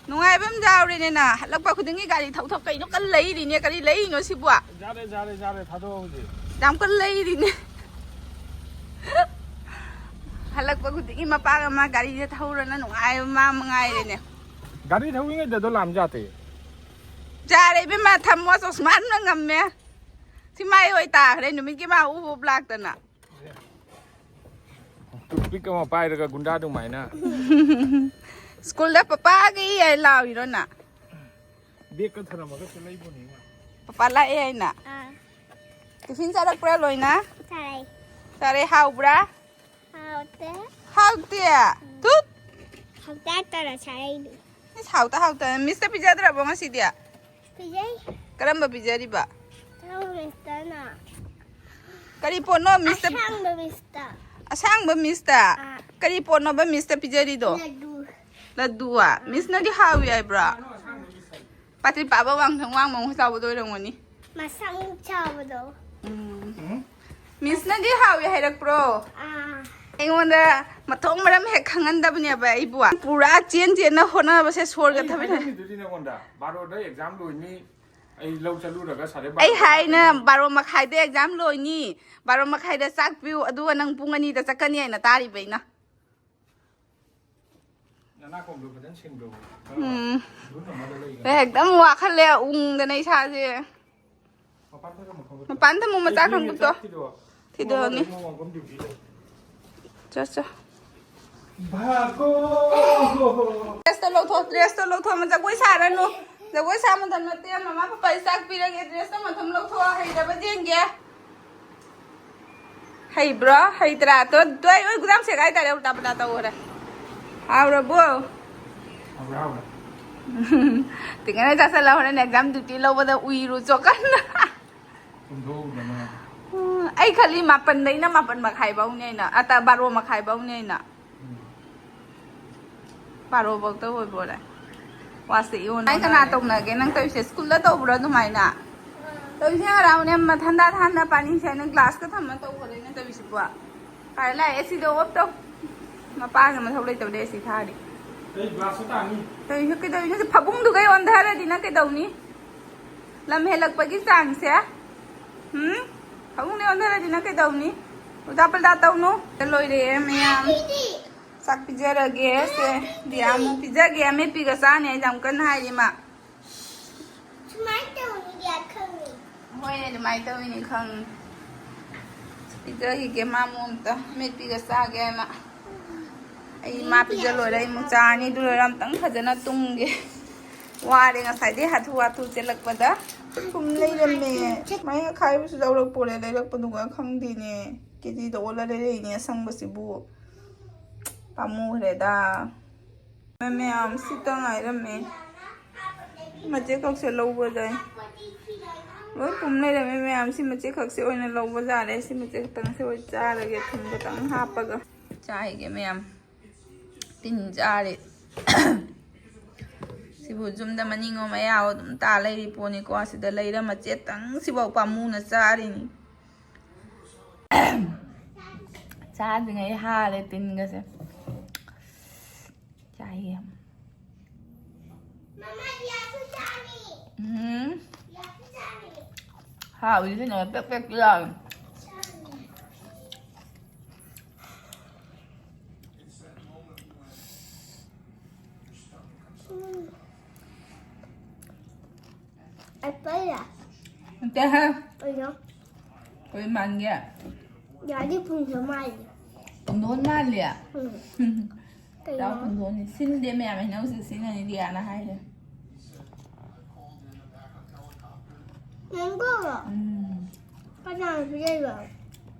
ꯅꯨꯡꯉꯥꯏꯕ ꯑꯃ ꯌꯥꯎꯔꯦꯅꯦ ꯅ꯫ ꯍꯜꯂꯛꯄ ꯈꯨꯗꯤꯡꯒꯤ ꯒꯥꯔꯤ ꯊꯧ ꯊꯧ ꯀꯩꯅꯣ ꯀꯟꯅ ꯂꯩꯔꯤꯅꯦ꯫ ꯀꯔꯤ ꯂꯩꯔꯤꯅꯣ ꯁꯤꯕꯣ? ꯌꯥꯔꯦ, ꯌꯥꯔꯦ, ꯌꯥꯔꯦ, ꯊꯥꯗꯣꯛꯑꯣ ꯍꯧꯖꯤꯛ꯫ ꯌꯥꯝ ꯀꯟꯅ ꯂꯩꯔꯤꯅꯦ꯫ ꯍꯜꯂꯛꯄ ꯈꯨꯗꯤꯡꯒꯤ ꯃꯄꯥꯒ ꯃꯥ ꯒꯥꯔꯤꯁꯦ ꯊꯧꯔꯅ ꯅꯨꯡꯉꯥꯏꯕ ꯃꯥ ꯃꯉꯥꯏꯔꯦꯅꯦ꯫ ꯒꯥꯔꯤ ꯊꯧꯔꯤꯉꯩꯗ ꯑꯗꯣ ꯂꯥꯝ ꯌꯥꯗꯦ꯫ ꯌꯥꯔꯦ ꯏꯕꯦꯝꯃ, ꯊꯝꯃꯣ, ꯆꯣꯁꯃꯥꯟꯅ ꯉꯝꯃꯦ꯫ ꯁꯤ ꯃꯥꯏ ꯑꯣꯏ ꯇꯥꯈ꯭ꯔꯦ ꯅꯨꯃꯤꯠꯀꯤ ꯃꯥ ꯎꯞ ꯎꯞ ꯂꯥꯛꯇꯅ꯫ ꯇꯨꯠꯄꯤꯛ ꯑꯃ ꯄꯥꯏꯔꯒ ꯒꯨꯟꯗꯥ ꯑꯗꯨꯃꯥꯏꯅ꯫ ꯁ꯭ꯀꯨꯜꯗ ꯄꯄꯥꯒꯤ ꯍꯥꯏ ꯂꯥꯎꯔꯤꯔꯣ ꯅ? ꯕꯦꯛꯀ ꯊꯅꯝꯃꯒ ꯆꯦꯜꯂꯛꯏꯕꯣꯅꯦ ꯏꯃꯥ꯫ ꯄꯄꯥ ꯂꯥꯛꯑꯦ ꯍꯥꯏꯅ? ꯑꯥ꯫ ꯇꯤꯐꯤꯟ ꯆꯥꯔꯛꯄ꯭ꯔꯥ ꯂꯣꯏꯅ? ꯆꯥꯔꯦ꯫ ꯆꯥꯔꯦ, ꯍꯥꯎꯕ꯭ꯔꯥ? ꯍꯥꯎꯇꯦ꯫ ꯍꯥꯎꯇꯦ꯫ ꯇꯨꯠ꯫ ꯍꯥꯎꯇꯦ ꯇꯧꯔ ꯆꯥꯔꯛꯏꯅꯤ꯫ ꯏꯁ, ꯍꯥꯎꯇ ꯍꯥꯎꯇ꯫ ꯃꯤꯁꯇ ꯄꯤꯖꯗ꯭ꯔꯕꯣ ꯉꯁꯤꯗꯤ? ꯄꯤꯖꯩ꯫ ꯀꯔꯝꯕ ꯄꯤꯖꯔꯤꯕ? ꯆꯥꯎ ꯃꯤꯁꯇꯅ꯫ ꯀꯔꯤ ꯄꯣꯠꯅꯣ ꯃꯤꯁꯇ? ꯑꯁꯥꯡꯕ ꯃꯤꯁꯇ꯫ ꯑꯁꯥꯡꯕ ꯃꯤꯁꯇ? ꯑꯥ꯫ ꯀꯔꯤ ꯄꯣꯠꯅꯣꯕ ꯃꯤꯁꯇ ꯄꯤꯖꯔꯤꯗꯣ? ꯂꯗꯨ꯫ ꯂꯗꯨꯋꯥ? ꯃꯤꯁꯅꯗꯤ ꯍꯥꯎꯏ ꯍꯥꯏꯕ꯭ꯔꯣ? ꯄꯥꯇ꯭ꯔꯤ ꯄꯥꯕ ꯋꯥꯡꯁꯪ ꯋꯥꯡꯕ ꯑꯃ ꯆꯥꯎꯕꯗꯣ ꯑꯣꯏꯔꯝꯒꯅꯤ꯫ ꯃꯁꯥꯡ ꯆꯥꯎꯕꯗꯣ꯫ ꯎꯝ꯫ ꯃꯤꯁꯅꯗꯤ ꯍꯥꯎꯏ ꯍꯥꯏꯔꯛꯄ꯭ꯔꯣ? ꯑꯥ꯫ ꯑꯩꯉꯣꯟꯗ ꯃꯊꯣꯡ ꯃꯔꯝ ꯍꯦꯛ ꯈꯪꯍꯟꯗꯕꯅꯦꯕ ꯑꯩꯕꯨ꯫ ꯄꯨꯔꯥ ꯆꯦꯟ ꯆꯦꯟꯅ ꯍꯣꯠꯅꯕꯁꯦ ꯁꯣꯔꯒ ꯑꯩ ꯊꯕꯦ꯫ ꯍꯥꯏꯔꯝꯃꯤꯗꯨꯗꯤ ꯅꯉꯣꯟꯗ ꯕꯥꯔꯣꯗ ꯑꯦꯛꯖꯥꯝ ꯂꯣꯏꯅꯤ, ꯑꯩ ꯂꯧ ꯆꯠꯂꯨꯔꯒ ꯁꯥꯔꯦ ꯑꯩ ꯍꯥꯏꯅ ꯕꯥꯔꯣ ꯃꯈꯥꯏꯗ ꯑꯦꯛꯖꯥꯝ ꯂꯣꯏꯅꯤ, ꯕꯥꯔꯣ ꯃꯈꯥꯏꯗ ꯆꯥꯛ ꯄꯤꯌꯨ, ꯑꯗꯨꯒ ꯅꯪ ꯄꯨꯡ ꯑꯅꯤꯗ ꯆꯠꯀꯅꯤ ꯍꯥꯏꯅ ꯇꯥꯔꯤꯕ ꯑꯩꯅ꯫ ꯅꯅꯥꯀꯣꯡꯗꯣ ꯐꯖꯅ ꯁꯦꯡꯗꯣꯛꯎ꯫ ꯎꯝ꯫ ꯒ꯭ꯔꯨꯞ ꯑꯃꯗ ꯂꯩꯒꯅꯤ꯫ ꯑꯩ ꯍꯦꯛꯇ ꯑꯃꯨꯛ ꯋꯥꯈꯠꯂꯦ ꯎꯪꯗꯅ ꯏꯁꯥꯁꯦ꯫ ꯃꯄꯥꯟ ꯊꯣꯛꯑꯒ ꯃꯈꯣꯡ ꯈꯨꯠ ꯃꯄꯥꯟꯗ ꯑꯃꯨꯛ ꯃꯆꯥ ꯑꯩ ꯈꯪꯕꯗꯣ꯫ ꯆꯥꯛ ꯊꯤꯗꯣꯛꯑꯣ꯫ ꯊꯤꯗꯣꯛꯑꯅꯤ꯫ ꯄꯨꯡ ꯑꯃꯗ ꯃꯣꯡ ꯈꯣꯝ ꯗ꯭ꯌꯨꯇꯤ ꯂꯩ꯫ ꯆꯣ ꯆꯣ꯫ ꯚꯥꯒꯣ꯫ ꯗ꯭ꯔꯦꯁꯇꯣ ꯂꯧꯊꯣꯛ, ꯗ꯭ꯔꯦꯁꯇꯣ ꯂꯧꯊꯣꯛ, ꯑꯃ ꯖꯒꯣꯏ ꯁꯥꯔꯅꯨ꯫ ꯖꯒꯣꯏ ꯁꯥ ꯃꯇꯝ ꯅꯠꯇꯦ, ꯃꯃꯥ ꯄꯄꯥ ꯆꯥꯛ ꯄꯤꯔꯒꯦ, ꯗ꯭ꯔꯦꯁꯇꯣ ꯃꯊꯪ ꯂꯧꯊꯣꯛꯑꯣ, ꯍꯩꯔꯕ ꯌꯦꯡꯒꯦ꯫ ꯍꯩꯕ꯭ꯔꯣ? ꯍꯩꯇ꯭ꯔꯥ? ꯇꯣ, ꯇꯣ, ꯑꯩ ꯒꯨꯗꯥꯝ ꯁꯦꯒꯥꯏ ꯇꯥꯔꯦ, ꯎꯜꯇꯥ ꯄꯜꯇꯥ ꯇꯧꯈ꯭ꯔꯦ꯫ ꯍꯥꯎꯔꯕꯣ? ꯍꯥꯎꯔꯦ, ꯍꯥꯎꯔꯦ꯫ ꯇꯤꯡꯉꯅ ꯆꯥꯁꯜꯂ ꯍꯣꯔꯦꯟ ꯑꯦꯛꯖꯥꯝ ꯗ꯭ꯌꯨꯇꯤ ꯂꯧꯕꯗ ꯎꯏꯔꯨ ꯆꯣꯀꯟꯅ꯫ ꯇꯨꯝꯊꯣꯛꯎꯗꯅ꯫ ꯎꯝ, ꯑꯩ ꯈꯜꯂꯤ ꯃꯥꯄꯟꯗꯩꯅ ꯃꯥꯄꯟ ꯃꯈꯥꯏ ꯐꯧꯅꯦ ꯑꯩꯅ, ꯑꯇ ꯕꯥꯔꯣ ꯃꯈꯥꯏ ꯐꯧꯅꯦ ꯑꯩꯅ꯫ ꯎꯝ꯫ ꯕꯥꯔꯣ ꯐꯧꯇ ꯑꯣꯏꯕꯣꯔꯦ꯫ ꯋꯥꯁꯦ ꯏꯑꯣꯟ ꯀꯅꯥ ꯇꯧꯅꯒꯦ ꯅꯪ ꯇꯧꯔꯤꯁꯦ? ꯁ꯭ꯀꯨꯜꯗ ꯇꯧꯕ꯭ꯔꯣ ꯑꯗꯨꯃꯥꯏꯅ? ꯇꯧꯔꯤꯁꯦ ꯍꯔꯥꯎꯅꯦ, ꯃꯊꯟꯗ ꯊꯥꯟꯗ ꯄꯥꯅꯤꯁꯦ ꯅꯪ ꯒ꯭ꯂꯥꯁꯀ ꯊꯝꯃ ꯇꯧꯕꯗꯩꯅ ꯇꯧꯔꯤꯁꯤꯕꯣ꯫ ꯐꯔꯦ ꯂꯥꯛꯑꯦ, ꯑꯦꯁꯤꯗꯣ ꯑꯣꯐ ꯇꯧ꯫ ꯃꯄꯥꯅ ꯃꯊꯧ ꯂꯩꯇꯕꯅꯦ ꯑꯦꯁꯤ ꯊꯥꯔꯤ꯫ ꯑꯩ ꯒ꯭ꯂꯥꯁꯁꯨ ꯇꯥꯅꯤ꯫ ꯇꯧꯔꯤꯁꯦ ꯀꯩꯗꯧꯔꯤꯅꯣ? ꯐꯃꯨꯡꯗꯨꯒꯩ ꯑꯣꯟꯊꯔꯗꯤ ꯅꯪ ꯀꯩꯗꯧꯅꯤ? ꯂꯝ ꯍꯦꯜꯂꯛꯄꯒꯤ ꯆꯥꯡꯁꯦ꯫ ꯎꯝ? ꯐꯃꯨꯡꯗꯩ ꯑꯣꯟꯊꯔꯗꯤ ꯅꯪ ꯀꯩꯗꯧꯅꯤ? ꯎꯜꯇꯥ ꯄꯜꯇꯥ ꯇꯧꯅꯨ꯫ ꯂꯣꯏꯔꯦ ꯃꯌꯥꯝ꯫ ꯆꯥꯛ ꯄꯤꯖꯔꯒꯦ꯫ ꯁꯦ, ꯗꯤꯌꯥ ꯑꯃꯨꯛ ꯄꯤꯖꯒꯦ꯫ ꯑꯃꯦꯠꯄꯤꯒ ꯆꯥꯅꯤ ꯑꯩꯁꯦ ꯌꯥꯝ ꯀꯟꯅ ꯍꯥꯏꯔꯤ ꯃꯥ꯫ ꯁꯨꯃꯥꯏꯅ ꯇꯧꯅꯤꯗꯤ ꯈꯪꯉꯤ꯫ ꯍꯣꯏ, ꯑꯗꯨꯃꯥꯏꯅ ꯇꯧꯋꯤꯅꯦ ꯈꯪꯉꯤ꯫ ꯄꯤꯖꯈꯤꯒꯦ ꯃꯥ ꯑꯃꯨꯛ ꯑꯝꯇ꯫ ꯑꯃꯦꯠꯄꯤꯒ ꯆꯥꯒꯦ ꯍꯥꯏ ꯃꯥ꯫ ꯑꯩ ꯃꯥ ꯄꯤꯖ ꯂꯣꯏꯔꯦ, ꯑꯩ ꯑꯃꯨꯛ ꯆꯥꯔꯅꯤ꯫ ꯑꯗꯨ ꯂꯣꯏꯔ ꯑꯝꯇꯪ ꯐꯖꯅ ꯇꯨꯝꯒꯦ꯫ ꯋꯥꯔꯦ ꯉꯁꯥꯏꯗꯩ ꯍꯥꯊꯨ ꯍꯥꯊꯨ ꯆꯦꯜꯂꯛꯄꯗ꯫ ꯁꯨꯝ ꯂꯩꯔꯝꯃꯦ꯫ ꯃꯍꯤ ꯑꯈꯥꯏꯕꯁꯨ ꯂꯧꯔꯛꯄꯣꯔꯦ, ꯂꯩꯔꯛꯄꯗꯨꯒ ꯈꯪꯗꯦꯅꯦ꯫ ꯀꯦꯖꯤꯗ ꯑꯣꯜꯂ ꯂꯩꯔꯛꯏꯅꯦ ꯑꯁꯪꯕꯁꯤꯕꯨ꯫ ꯄꯥꯝꯃꯨꯈ꯭ꯔꯦꯗ꯫ ꯃꯌꯥꯝ ꯁꯤꯇ ꯉꯥꯏꯔꯝꯃꯦ꯫ ꯃꯆꯦ ꯈꯛꯁꯦ ꯂꯧꯕꯗ ꯂꯣꯏ ꯄꯨꯝ ꯂꯩꯔꯝꯃꯦ ꯃꯌꯥꯝ꯫ ꯁꯤ ꯃꯆꯦ ꯈꯛꯁꯦ ꯑꯣꯏꯅ ꯂꯧꯕ ꯌꯥꯔꯦ꯫ ꯁꯤ ꯃꯆꯦ ꯈꯛꯇꯪꯁꯦ ꯑꯣꯏ ꯆꯥꯔꯒꯦ ꯊꯨꯝ ꯈꯛꯇꯪ ꯍꯥꯞꯄꯒ꯫ ꯆꯥꯏꯒꯦ ꯃꯌꯥꯝ꯫ ꯇꯤꯟ ꯆꯥꯔꯦ꯫ ꯁꯤꯕꯨ ꯌꯨꯝꯗ ꯃꯅꯤꯡ ꯑꯃ ꯃꯌꯥ ꯑꯗꯨꯝ ꯇꯥ ꯂꯩꯔꯤ ꯄꯣꯠꯅꯤꯀꯣ꯫ ꯑꯁꯤꯗ ꯂꯩꯔ ꯃꯆꯦꯠꯇꯪ ꯁꯤꯐꯥꯎ ꯄꯥꯝꯃꯨꯅ ꯆꯥꯔꯤꯅꯤ꯫ ꯆꯥꯗ꯭ꯔꯤꯉꯩ ꯍꯥꯔꯦ ꯇꯤꯟꯒꯁꯦ꯫ ꯆꯥꯏꯌꯦ꯫ ꯎꯝ꯫ ꯍꯥꯎꯋꯤ ꯁꯤꯅ ꯄꯦꯛ ꯄꯦꯛ ꯂꯥꯎꯋꯤ꯫ ꯑꯦꯄꯜꯂ? ꯅꯠꯇꯦꯍꯦ꯫ ꯀꯩꯅꯣ? ꯀꯔꯤ ꯃꯥꯟꯒꯦ? ꯌꯥꯗꯤ ꯐꯨꯡꯁꯨ ꯃꯥꯜꯂꯤ꯫ ꯄꯨꯡꯗꯣꯟ ꯃꯥꯜꯂꯤ? ꯎꯝ꯫ ꯆꯥꯎ ꯀꯩꯅꯣ? ꯄꯨꯡꯗꯣꯟꯅꯤ꯫ ꯁꯤꯟꯗꯦ ꯃꯌꯥꯝ ꯍꯩꯅꯧꯁꯦ ꯁꯤꯅꯅꯤ ꯗꯤꯌꯥꯅ ꯍꯥꯏꯁꯦ꯫ ꯃꯦꯡꯒꯣꯔꯣ? ꯎꯝ꯫ ꯀꯅꯥꯅ ꯄꯤꯖꯩꯕ?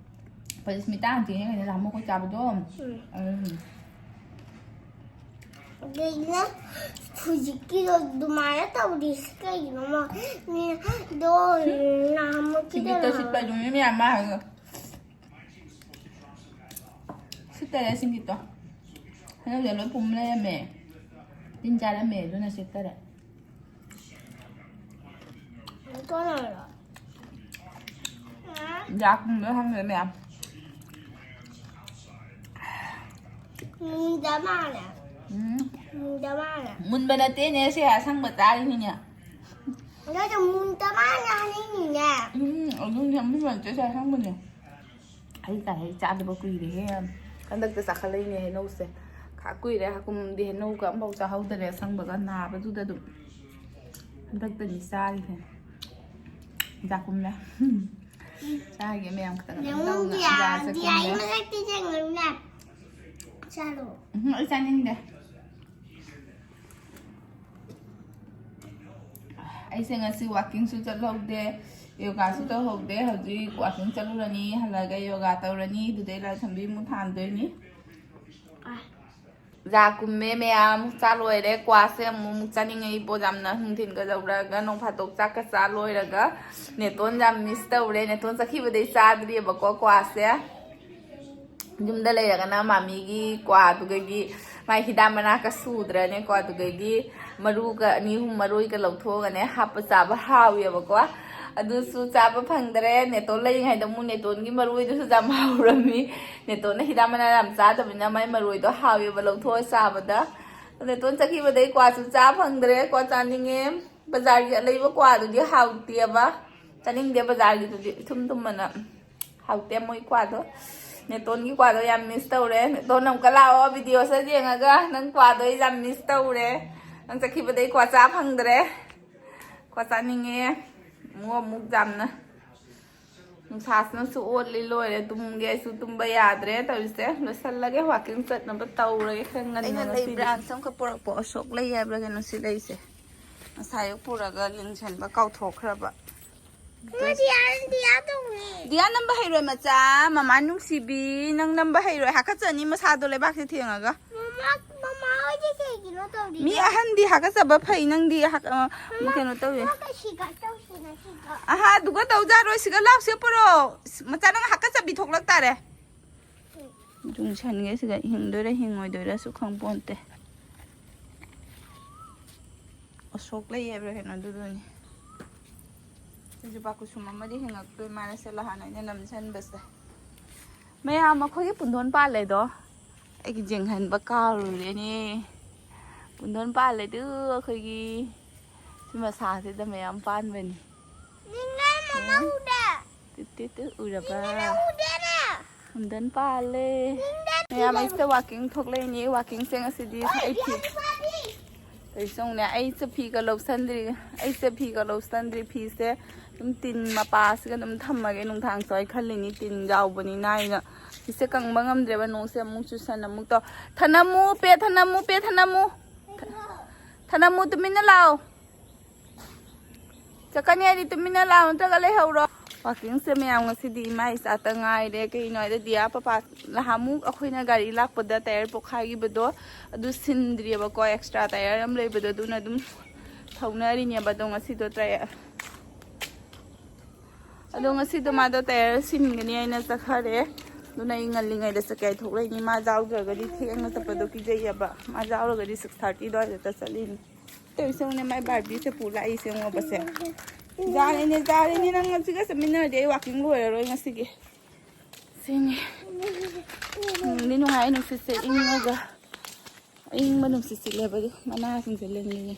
ꯑꯩꯈꯣꯏ ꯁ꯭ꯃꯤꯇꯥ ꯑꯟꯇꯤꯅꯦ ꯀꯩꯅꯣ ꯅꯍꯥꯟꯃꯨꯛ ꯑꯩꯈꯣꯏ ꯆꯥꯕꯗꯣ꯫ ꯎꯝ꯫ ꯎꯝ꯫ ꯀꯩꯅꯣ ꯍꯧꯖꯤꯛꯀꯤꯗꯣ ꯑꯗꯨꯃꯥꯏꯅ ꯇꯧꯗ꯭ꯔꯤꯁꯤ ꯀꯩꯒꯤꯅꯣ? ꯃꯤꯗꯣ ꯅꯍꯥꯟꯃꯨꯛꯀꯤꯗꯣ ꯁꯤꯒꯤꯠꯇ ꯁꯤꯠꯄ ꯑꯗꯨꯝ ꯃꯤ ꯃꯌꯥꯝ ꯃꯥ ꯍꯥꯏꯒ꯫ ꯁꯤꯠꯇꯔꯦ ꯁꯤꯒꯤꯠꯇꯣ꯫ ꯍꯩꯅꯧꯁꯦ ꯂꯣꯏ ꯄꯨꯝ ꯂꯩꯔꯝꯃꯦ꯫ ꯇꯤꯟ ꯆꯥꯔꯝꯃꯦ ꯑꯗꯨꯅ ꯁꯤꯠꯇꯔꯦ꯫ ꯀꯅꯥꯅꯣ? ꯌꯥ ꯀꯨꯝꯕ ꯍꯪꯉꯦ ꯃꯌꯥꯝ꯫ ꯃꯨꯟꯗ ꯃꯥꯜꯂꯦ꯫ ꯎꯝ꯫ ꯃꯨꯟꯗ ꯃꯥꯜꯂꯦ꯫ ꯃꯨꯟꯕ ꯅꯠꯇꯦꯅꯦ, ꯁꯦ ꯑꯁꯪꯕ ꯆꯥꯔꯤꯅꯤꯅꯦ꯫ ꯑꯗꯨꯁꯨ ꯃꯨꯟꯗ ꯃꯥꯜꯂꯦ ꯍꯥꯏꯅꯤꯡꯉꯤꯅꯦ꯫ ꯎꯝ, ꯑꯗꯨꯅꯦ, ꯃꯨꯟꯕ ꯅꯠꯇꯦ, ꯁꯦ ꯑꯁꯪꯕꯅꯦ꯫ ꯍꯩ ꯀꯥꯏ ꯍꯩ ꯆꯥꯗꯕ ꯀꯨꯏꯔꯦꯍꯦ꯫ ꯍꯟꯗꯛꯇ ꯆꯥꯈꯠꯂꯛꯏꯅꯦ ꯍꯩꯅꯧꯁꯦ꯫ ꯈꯥ ꯀꯨꯏꯔꯦ ꯍꯥꯀꯨꯝꯗꯤ ꯍꯩꯅꯧꯒ ꯑꯝꯐꯥꯎ ꯆꯥꯍꯧꯗꯔꯦ ꯑꯁꯪꯕꯒ ꯅꯥꯕꯗꯨꯗ ꯑꯗꯨꯝ꯫ ꯍꯟꯗꯛꯇꯅꯤ ꯆꯥꯔꯤꯁꯦ꯫ ꯌꯥ ꯀꯨꯝꯂꯦ꯫ ꯆꯥꯒꯦ ꯃꯌꯥꯝ ꯈꯤꯇꯪ ꯈꯤꯇꯪ ꯅꯪ ꯇꯧꯅ ꯗꯤꯌꯥ, ꯌꯥꯁꯦ ꯗꯤꯌꯥꯒꯤ ꯀꯨꯝꯂꯦ꯫ ꯃꯊꯛꯇ ꯌꯦꯡꯉꯨꯅꯦ꯫ ꯆꯥꯔꯣ꯫ ꯎꯝ, ꯑꯩ ꯆꯥꯅꯤꯡꯗꯦ꯫ ꯑꯩꯁꯦ ꯉꯁꯤ ꯋꯥꯛꯀꯤꯡꯁꯨ ꯆꯠꯍꯧꯗꯦ, ꯌꯣꯒꯥꯁꯨ ꯇꯧꯍꯧꯗꯦ꯫ ꯍꯧꯖꯤꯛ ꯋꯥꯛꯀꯤꯡ ꯆꯠꯂꯨꯔꯅꯤ, ꯍꯜꯂꯛꯑꯒ ꯌꯣꯒꯥ ꯇꯧꯔꯅꯤ, ꯑꯗꯨꯗꯩ ꯂꯥꯏ ꯊꯝꯕꯤ ꯑꯃꯨꯛ ꯊꯥꯟꯗꯣꯏꯅꯤ꯫ ꯖꯥ ꯀꯨꯝꯃꯦ ꯃꯌꯥꯝ, ꯆꯥ ꯂꯣꯏꯔꯦ꯫ ꯀ꯭ꯋꯥꯁꯦ ꯑꯃꯨꯛ ꯑꯃꯨꯛ ꯆꯥꯅꯤꯡꯉꯦ ꯏꯕꯣ, ꯌꯥꯝꯅ ꯅꯨꯡꯊꯤꯟꯒ ꯌꯧꯔꯛꯑꯒ ꯅꯣꯡ ꯐꯥꯗꯣꯛ ꯆꯥꯛꯀ ꯆꯥ ꯂꯣꯏꯔꯒ꯫ ꯅꯦꯇꯣꯟ ꯌꯥꯝ ꯃꯤꯁ ꯇꯧꯔꯦ꯫ ꯅꯦꯇꯣꯟ ꯆꯠꯈꯤꯕꯗꯩ ꯆꯥꯗ꯭ꯔꯤꯑꯕꯀꯣ ꯀ꯭ꯋꯥꯁꯦ꯫ ꯌꯨꯝꯗ ꯂꯩꯔꯒꯅ ꯃꯥꯃꯤꯒꯤ ꯀ꯭ꯋꯥꯗꯨꯗꯒꯤ ꯃꯥꯏ ꯍꯤꯗꯥꯛ ꯃꯅꯥꯀ ꯁꯨꯗ꯭ꯔꯅꯦꯀꯣ, ꯑꯗꯨꯗꯒꯤ ꯃꯔꯨꯒ ꯑꯅꯤ ꯑꯍꯨꯝ ꯃꯔꯣꯏꯒ ꯂꯧꯊꯣꯛꯑꯒꯅꯦ ꯍꯥꯞꯄ ꯆꯥꯕ ꯍꯥꯎꯋꯦꯕꯀꯣ꯫ ꯑꯗꯨꯁꯨ ꯆꯥꯕ ꯐꯪꯗ꯭ꯔꯦ꯫ ꯅꯦꯇꯣꯟ ꯂꯩꯔꯤꯉꯩꯗ ꯑꯃꯨꯛ ꯅꯦꯇꯣꯟꯒꯤ ꯃꯔꯣꯏꯗꯨꯁꯨ ꯌꯥꯝ ꯍꯥꯎꯔꯝꯃꯤ꯫ ꯅꯦꯇꯣꯟꯅ ꯍꯤꯗꯥꯛ ꯃꯅꯥ ꯌꯥꯝ ꯆꯥꯗꯕꯅꯤꯅ ꯃꯥꯏ ꯃꯔꯣꯏꯗꯣ ꯍꯥꯎꯋꯦꯕ ꯂꯧꯊꯣꯛꯑ ꯆꯥꯕꯗ꯫ ꯅꯦꯇꯣꯟ ꯆꯠꯈꯤꯕꯗꯩ ꯀ꯭ꯋꯥꯁꯨ ꯆꯥ ꯐꯪꯗ꯭ꯔꯦ꯫ ꯀ꯭ꯋꯥ ꯆꯥꯅꯤꯡꯉꯦ꯫ ꯕꯖꯥꯔꯒꯤ ꯑꯂꯩꯕ ꯀ꯭ꯋꯥꯗꯨꯗꯤ ꯍꯥꯎꯇꯦꯕ꯫ ꯆꯥꯅꯤꯡꯗꯦ ꯕꯖꯥꯔꯒꯤꯗꯨꯗꯤ, ꯏꯊꯨꯝ ꯊꯨꯝꯃꯅ꯫ ꯍꯥꯎꯇꯦ ꯃꯣꯏ ꯀ꯭ꯋꯥꯗꯣ꯫ ꯅꯦꯇꯣꯟꯒꯤ ꯀ꯭ꯋꯥꯗꯣ ꯌꯥꯝ ꯃꯤꯁ ꯇꯧꯔꯦ꯫ ꯅꯦꯇꯣꯟ ꯑꯃꯨꯛꯀ ꯂꯥꯛꯑꯣ ꯚꯤꯗꯤꯑꯣꯁꯦ ꯌꯦꯡꯉꯒ꯫ ꯅꯪ ꯀ꯭ꯋꯥꯗꯣ ꯑꯩ ꯌꯥꯝ ꯃꯤꯁ ꯇꯧꯔꯦ꯫ ꯅꯪ ꯆꯠꯈꯤꯕꯗꯩ ꯀ꯭ꯋꯥ ꯆꯥ ꯐꯪꯗ꯭ꯔꯦ꯫ ꯀ꯭ꯋꯥ ꯆꯥꯅꯤꯡꯉꯦ꯫ ꯑꯃꯨꯛ ꯑꯃꯨꯛ ꯌꯥꯝꯅ꯫ ꯅꯨꯡꯁꯥꯁꯤꯅꯁꯨ ꯑꯣꯠꯂꯤ ꯂꯣꯏꯔꯦ꯫ ꯇꯨꯝꯒꯦ ꯑꯩꯁꯨ ꯇꯨꯝꯕ ꯌꯥꯗ꯭ꯔꯦ ꯇꯧꯔꯤꯁꯦ꯫ ꯂꯣꯏꯁꯜꯂꯒꯦ, ꯋꯥꯛꯀꯤꯡ ꯆꯠꯅꯕ ꯇꯧꯔꯒꯦ꯫ ꯈꯔ ꯑꯩꯅ ꯉꯟꯅ ꯂꯩ ꯉꯁꯤꯗꯤ꯫ ꯕ꯭ꯔꯥꯟꯁ ꯑꯃꯈꯛ ꯄꯨꯔꯛꯄ, ꯑꯁꯣꯛ ꯂꯩ ꯍꯥꯏꯕ꯭ꯔꯥ ꯀꯩꯅꯣ ꯁꯤ ꯂꯩꯁꯦ꯫ ꯉꯁꯥꯏ ꯑꯌꯨꯛ ꯄꯨꯔꯒ ꯂꯤꯡꯁꯟꯕ ꯀꯥꯎꯊꯣꯛꯈ꯭ꯔꯕ꯫ ꯗꯤꯌꯥ, ꯗꯤꯌꯥ ꯇꯧꯅꯤ꯫ ꯗꯤꯌꯥ ꯅꯝꯕ ꯍꯩꯔꯣꯏ ꯃꯆꯥ, ꯃꯃꯥ ꯅꯨꯡꯁꯤꯕꯤ, ꯅꯪ ꯅꯝꯕ ꯍꯩꯔꯣꯏ, ꯍꯥꯀꯠꯆꯅꯤ ꯃꯁꯥꯗꯣ ꯂꯩꯕꯥꯛꯁꯦ ꯊꯦꯡꯉꯒ꯫ ꯃꯃꯥ, ꯃꯃꯥ ꯍꯣꯏꯗꯤ ꯀꯩꯒꯤꯅꯣ ꯇꯧꯔꯤꯁꯦ? ꯃꯤ ꯑꯍꯟꯗꯤ ꯍꯥꯀꯠꯆꯕ ꯐꯩ, ꯅꯪꯗꯤ ꯍꯥꯛ-, ꯑ, ꯃꯃꯥ, ꯀꯩꯅꯣ ꯇꯧꯋꯦ꯫ ꯃꯃꯥ ꯀꯩ ꯁꯤꯒ ꯇꯧꯁꯤꯅ ꯁꯤꯒ꯫ ꯑꯍꯥ, ꯑꯗꯨꯒ ꯇꯧꯖꯥꯔꯣꯏ, ꯁꯤꯒ ꯂꯥꯎꯁꯦ ꯄꯨꯔꯛꯑꯣ꯫ ꯃꯆꯥ ꯅꯪ ꯍꯥꯀꯠꯆꯕꯤ ꯊꯣꯛꯂꯛ ꯇꯥꯔꯦ꯫ ꯎꯝ꯫ ꯌꯨꯡꯁꯟꯒꯦ ꯁꯤꯒ, ꯍꯤꯡꯗꯣꯏꯔꯥ ꯍꯤꯡꯉꯣꯏꯗꯣꯏꯔꯥꯁꯨ ꯈꯪꯄꯣꯟꯇꯦ꯫ ꯑꯁꯣꯛ ꯂꯩ ꯍꯥꯏꯕ꯭ꯔꯥ ꯀꯩꯅꯣ ꯑꯗꯨꯗꯨꯅꯤ꯫ ꯁꯤꯁꯨ ꯄꯥꯀꯨꯁꯨꯝ ꯑꯃꯗꯤ ꯍꯤꯡꯉꯛꯇꯣꯏ ꯃꯥꯜꯂꯦ ꯁꯦ ꯅꯍꯥꯟ ꯑꯩꯅ ꯅꯝꯁꯟꯕꯁꯦ꯫ ꯃꯌꯥꯝ ꯑꯩꯈꯣꯏꯒꯤ ꯄꯨꯡꯗꯣꯟ ꯄꯥꯜꯂꯦꯗꯣ꯫ ꯑꯩꯒꯤ ꯌꯦꯡꯍꯟꯕ ꯀꯥꯎꯔꯨꯔꯦꯅꯦ꯫ ꯄꯨꯡꯗꯣꯟ ꯄꯥꯜꯂꯦ ꯑꯗꯨ ꯑꯩꯈꯣꯏꯒꯤ꯫ ꯁꯤ ꯃꯁꯥꯁꯤꯗ ꯃꯌꯥꯝ ꯄꯥꯟꯕꯅꯤ꯫ ꯅꯤꯡꯉꯥꯏ ꯃꯃꯧꯗ꯫ ꯇꯨ, ꯇꯨ, ꯇꯨ, ꯎꯔꯕ? ꯅꯤꯡꯉꯥꯏ ꯃꯃꯧꯗꯅꯦ꯫ ꯄꯨꯡꯗꯣꯟ ꯄꯥꯜꯂꯦ꯫ ꯅꯤꯡꯉꯥꯏ ꯃꯌꯥꯝ ꯑꯩꯁꯦ ꯋꯥꯛꯀꯤꯡ ꯊꯣꯛꯂꯛꯏꯅꯦ꯫ ꯋꯥꯛꯀꯤꯡꯁꯦ ꯉꯁꯤꯗꯤ ꯑꯩ ꯐꯤ ꯀꯔꯤꯁꯨ ꯌꯦꯡꯉꯨꯅꯦ, ꯑꯩꯁꯦ ꯐꯤꯒ ꯂꯧꯁꯟꯗ꯭ꯔꯤ꯫ ꯑꯩꯁꯦ ꯐꯤꯒ ꯂꯧꯁꯟꯗ꯭ꯔꯤ꯫ ꯐꯤꯁꯦ ꯑꯗꯨꯝ ꯇꯤꯟ ꯃꯄꯥꯁꯤꯒ ꯑꯗꯨꯝ ꯊꯝꯃꯒꯦ꯫ ꯅꯨꯡꯗꯥꯡꯁꯨ ꯑꯩ ꯈꯜꯂꯤꯅꯤ ꯇꯤꯟ ꯌꯥꯎꯕꯅꯤꯅ ꯍꯥꯏꯅ꯫ ꯐꯤꯁꯦ ꯀꯪꯕ ꯉꯝꯗ꯭ꯔꯦꯕ꯫ ꯅꯣꯡꯁꯦ ꯑꯃꯨꯛ ꯆꯨꯁꯟ ꯑꯃꯨꯛ ꯇꯧ꯫ ꯊꯅꯝꯃꯨ ꯄꯦ, ꯊꯅꯝꯃꯨ ꯄꯦ, ꯊꯅꯝꯃꯨ꯫ ꯊꯅꯝꯃꯨ ꯇꯨꯃꯤꯟꯅ ꯂꯥꯛꯑꯣ꯫ ꯆꯠꯀꯅꯤ ꯍꯥꯏꯗꯤ ꯇꯨꯃꯤꯟꯅ ꯂꯥꯛꯑꯣ, ꯅꯠꯇ꯭ꯔꯒ ꯂꯩꯍꯧꯔꯣ꯫ ꯋꯥꯛꯀꯤꯡꯁꯦ ꯃꯌꯥꯝ ꯉꯁꯤꯗꯤ ꯏꯃꯥ ꯏꯆꯥꯇ ꯉꯥꯏꯔꯦ꯫ ꯀꯩꯒꯤꯅꯣ ꯍꯥꯏꯗꯤ ꯗꯤꯌꯥ ꯄꯄꯥ ꯅꯍꯥꯟꯃꯨꯛ ꯑꯩꯈꯣꯏꯅ ꯒꯥꯔꯤ ꯂꯥꯛꯄꯗ ꯇꯥꯌꯔ ꯄꯣꯛꯈꯥꯏꯈꯤꯕꯗꯣ ꯑꯗꯨ ꯁꯤꯟꯗ꯭ꯔꯤꯑꯕꯀꯣ, ꯑꯦꯛꯁꯇ꯭ꯔꯥ ꯇꯥꯌꯔ ꯑꯃ ꯂꯩꯕꯗꯣ ꯑꯗꯨꯅ ꯑꯗꯨꯝ ꯊꯧꯅꯔꯤꯅꯦꯕ꯫ ꯑꯗꯣ ꯉꯁꯤꯗꯣ ꯇꯥꯌꯔ ꯑꯗꯣ ꯉꯁꯤꯗꯣ ꯃꯥꯗꯣ ꯇꯥꯌꯔ ꯁꯤꯟꯒꯅꯤ ꯍꯥꯏꯅ ꯆꯠꯈ꯭ꯔꯦ꯫ ꯑꯗꯨꯅ ꯑꯩ ꯉꯜꯂꯤꯉꯩꯗ ꯆꯠꯀꯦ ꯍꯥꯏ ꯊꯣꯛꯂꯛꯏꯅꯤ꯫ ꯃꯥ ꯌꯥꯎꯗ꯭ꯔꯒꯗꯤ ꯊꯦꯡꯅ ꯆꯠꯄꯗꯣ ꯀꯤꯖꯩꯌꯦꯕ꯫ ꯃꯥ ꯌꯥꯎꯔꯒꯗꯤ ꯁꯤꯛꯁ ꯊꯥꯔꯇꯤ ꯑꯗꯨꯋꯥꯏꯗ ꯆꯠꯂꯤꯅꯤ꯫ ꯇꯧꯔꯤꯁꯦ ꯌꯦꯡꯉꯨꯅꯦ, ꯃꯥꯏ ꯕꯥꯔꯕꯤꯁꯦ ꯄꯨ ꯂꯥꯛꯏꯁꯦ ꯌꯦꯡꯉꯣꯕꯁꯦ꯫ ꯌꯥꯔꯦꯅꯦ, ꯌꯥꯔꯦꯅꯦ, ꯅꯪ ꯉꯁꯤꯒ ꯆꯠꯃꯤꯟꯅꯔꯗꯤ ꯑꯩ ꯋꯥꯛꯀꯤꯡ ꯂꯣꯏꯔꯔꯣꯏ ꯉꯁꯤꯒꯤ꯫ ꯁꯤꯅꯤ꯫ ꯅꯨꯡꯗꯤ ꯅꯨꯡꯉꯥꯏ, ꯅꯨꯡꯁꯤꯠꯁꯦ ꯏꯪꯉꯒ꯫ ꯑꯏꯪꯕ ꯅꯨꯡꯁꯤꯠ ꯁꯤꯠꯂꯦꯕ ꯑꯗꯨ ꯃꯅꯥꯁꯤꯡꯁꯦ ꯂꯦꯡꯉꯦ꯫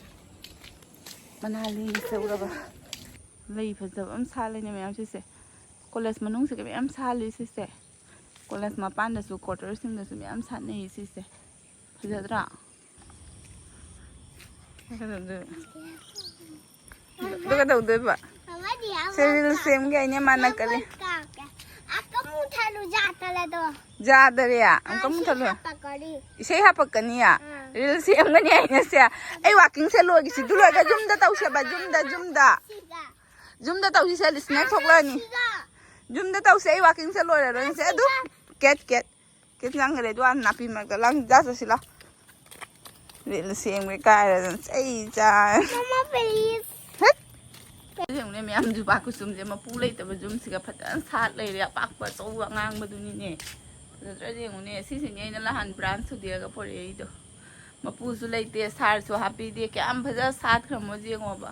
ꯃꯅꯥ ꯂꯦꯡꯉꯦ ꯆꯧꯔꯕ꯫ ꯂꯩ ꯐꯖꯕ ꯑꯃ ꯁꯥꯠꯂꯦꯅꯦ ꯃꯌꯥꯝ ꯁꯤꯁꯦ꯫ ꯀꯣꯂꯦꯖ ꯃꯅꯨꯡꯁꯤꯒ ꯃꯌꯥꯝ ꯁꯥꯠꯂꯤ ꯁꯤꯁꯦ꯫ ꯀꯣꯂꯦꯖ ꯃꯄꯥꯟꯗꯁꯨ, ꯀ꯭ꯋꯥꯇꯔꯁꯤꯡꯗꯁꯨ ꯃꯌꯥꯝ ꯁꯥꯠꯅꯩ ꯁꯤꯁꯦ꯫ ꯐꯖꯗ꯭ꯔꯥ? ꯑꯗꯨ ꯀꯩꯗꯧꯗꯣꯏꯕ? ꯑꯃꯗꯤ ꯁꯦ, ꯔꯤꯜ ꯁꯦꯝꯒꯦ ꯍꯥꯏꯅꯦ ꯃꯥꯅ ꯀꯔꯤ? ꯀꯥꯞꯀꯦ꯫ ꯑꯀ ꯃꯨꯊꯠꯂꯨ ꯌꯥꯗ꯭ꯔꯦꯗꯣ꯫ ꯌꯥꯗꯔꯦ? ꯑꯃꯨꯛꯀ ꯑꯥ, ꯃꯨꯊꯠꯂꯨ꯫ ꯏꯁꯩ ꯍꯥꯞꯄꯛꯀꯅꯤ꯫ ꯏꯁꯩ ꯍꯥꯞꯄꯛꯀꯅꯤꯌꯦ? ꯑꯥ꯫ ꯔꯤꯜ ꯁꯦꯝꯒꯅꯤ ꯍꯥꯏꯅꯁꯦ꯫ ꯑꯩ ꯋꯥꯛꯀꯤꯡꯁꯦ ꯂꯣꯏꯒꯤꯁꯤ꯫ ꯑꯗꯨ ꯂꯣꯏꯔꯒ ꯌꯨꯝꯗ ꯇꯧꯁꯦꯕ, ꯌꯨꯝꯗ, ꯌꯨꯝꯗ꯫ ꯁꯤꯒ꯫ ꯌꯨꯝꯗ ꯇꯧꯁꯤꯁꯦ, ꯁ꯭ꯅꯦꯛ ꯊꯣꯛꯂꯛꯑꯅꯤ꯫ ꯁꯤꯒ꯫ ꯌꯨꯝꯗ ꯇꯧꯁꯦ, ꯑꯩ ꯋꯥꯛꯀꯤꯡꯁꯦ ꯂꯣꯏꯔꯔꯣꯏꯁꯦ꯫ ꯑꯗꯨ, ꯀꯦꯠ, ꯀꯦꯠ꯫ ꯀꯦꯠ ꯆꯪꯈ꯭ꯔꯦ, ꯑꯗꯨ ꯑꯥ ꯅꯥꯄꯤ ꯃꯔꯛꯇ ꯂꯪ ꯆꯥ ꯆꯠꯁꯤꯂꯥ꯫ ꯔꯤꯜ ꯁꯦꯝꯒꯦ ꯀꯥꯏꯔꯗꯅ ꯆꯩ ꯆꯥꯔꯦ꯫ ꯃꯃꯥ, please꯫ ꯍꯠ! ꯌꯦꯡꯉꯨꯅꯦ ꯃꯌꯥꯝ, ꯖꯨꯕꯥ ꯀꯨꯁꯨꯝꯁꯦ ꯃꯄꯨ ꯂꯩꯇꯕ ꯌꯨꯝꯁꯤꯒ ꯐꯖꯅ ꯁꯥꯠ ꯂꯩꯔꯦ꯫ ꯑꯄꯥꯛꯄ ꯑꯆꯧꯕ ꯑꯉꯥꯡꯕꯗꯨꯅꯤꯅꯦ꯫ ꯐꯖꯗ꯭ꯔꯗꯤ ꯌꯦꯡꯉꯨꯅꯦ, ꯁꯤꯁꯤꯅꯦ ꯑꯩꯅ ꯅꯍꯥꯟ ꯕ꯭ꯔꯥꯟꯁ ꯁꯨꯗꯤꯌꯥꯒ ꯄꯣꯔꯛꯏꯗꯣ꯫ ꯃꯄꯨꯁꯨ ꯂꯩꯇꯦ, ꯁꯥꯔꯁꯨ ꯍꯥꯞꯄꯤꯗꯦ꯫ ꯀꯌꯥꯝ ꯐꯖ ꯁꯥꯠꯈ꯭ꯔꯃꯣ ꯌꯦꯡꯉꯣꯕ꯫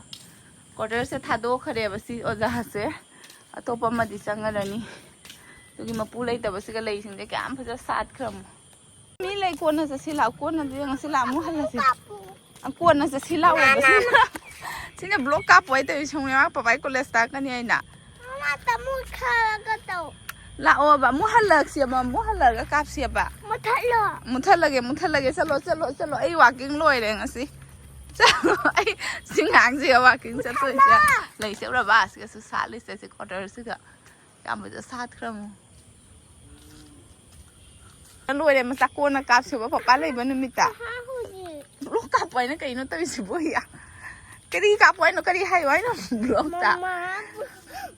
ꯀ꯭ꯋꯥꯇꯔꯁꯦ ꯊꯥꯗꯣꯛꯈ꯭ꯔꯦꯕ ꯁꯤ ꯑꯣꯖꯥꯁꯦ꯫ ꯑꯇꯣꯞꯄ ꯑꯃꯗꯤ ꯆꯪꯉꯔꯅꯤ꯫ ꯑꯗꯨꯒꯤ ꯃꯄꯨ ꯂꯩꯇꯕꯁꯤꯒ ꯂꯩꯁꯤꯡꯁꯦ ꯀꯌꯥꯝ ꯐꯖ ꯁꯥꯠꯈ꯭ꯔꯃꯣ꯫ ꯃꯤ ꯂꯩ, ꯀꯣꯟꯅ ꯆꯠꯁꯤ ꯂꯥꯛꯑꯣ, ꯀꯣꯟꯅ ꯌꯦꯡꯉꯁꯤ ꯂꯥꯛꯑꯣ, ꯑꯃꯨꯛ ꯍꯜꯂꯁꯤ꯫ ꯑ, ꯀꯣꯟꯅ ꯆꯠꯁꯤ ꯂꯥꯛꯑꯣꯕ꯫ ꯁꯤꯅ, ꯁꯤꯅ ꯕ꯭ꯂꯣꯛ ꯀꯥꯞꯄꯣ ꯍꯥꯏ ꯇꯧꯔꯤ, ꯁꯨꯝ ꯄꯄꯥꯏ ꯀꯣꯂꯦꯖ ꯇꯥꯛꯀꯅꯤ ꯍꯥꯏꯅ꯫ ꯃꯃꯥ, ꯇꯃꯨꯛ ꯈꯔꯒ ꯇꯧ꯫ ꯂꯥꯛꯑꯣꯕ, ꯑꯃꯨꯛ ꯍꯜꯂꯛꯁꯦꯕ, ꯑꯃꯨꯛ ꯍꯜꯂꯒ ꯀꯥꯞꯁꯦꯕ꯫ ꯃꯨꯊꯠꯂꯣ꯫ ꯃꯨꯊꯠꯂꯒꯦ, ꯃꯨꯊꯠꯂꯒꯦ꯫ ꯆꯠꯂꯣ, ꯆꯠꯂꯣ, ꯆꯠꯂꯣ꯫ ꯑꯩ ꯋꯥꯛꯀꯤꯡ ꯂꯣꯏꯔꯦ ꯉꯁꯤ꯫ ꯆꯠꯂꯣ, ꯑꯩ ꯁꯤ ꯉꯥꯡꯁꯤꯒ ꯋꯥꯛꯀꯤꯡ ꯆꯠꯇꯣꯏꯁꯦ꯫ ꯃꯨꯊꯠꯂꯣ꯫ ꯂꯩꯁꯦ ꯎꯔꯕ? ꯁꯤꯒꯁꯨ ꯁꯥꯠꯂꯤꯁꯦ ꯁꯤ ꯀ꯭ꯋꯥꯇꯔꯁꯤꯒ꯫ ꯌꯥꯝ ꯐꯖ ꯁꯥꯠꯈ꯭ꯔꯃꯣ꯫ ꯂꯣꯏꯔꯦ, ꯃꯆꯥ ꯀꯣꯟꯅ ꯀꯥꯞꯁꯦꯕ, ꯄꯄꯥ ꯂꯩꯕ ꯅꯨꯃꯤꯠꯇ꯫ ꯄꯍꯥ ꯍꯧꯖꯤꯛ꯫ ꯂꯣꯛ ꯀꯥꯞꯄ ꯍꯥꯏꯅ ꯀꯩꯅꯣ ꯇꯧꯔꯤꯁꯤꯕꯣ, ꯏꯌꯥ? ꯀꯔꯤ ꯀꯥꯞꯄꯣ ꯍꯥꯏꯅꯣ? ꯀꯔꯤ ꯍꯥꯏꯌꯣ ꯍꯥꯏꯅꯣ? ꯕ꯭ꯂꯣꯛꯇ꯫ ꯃꯃꯥ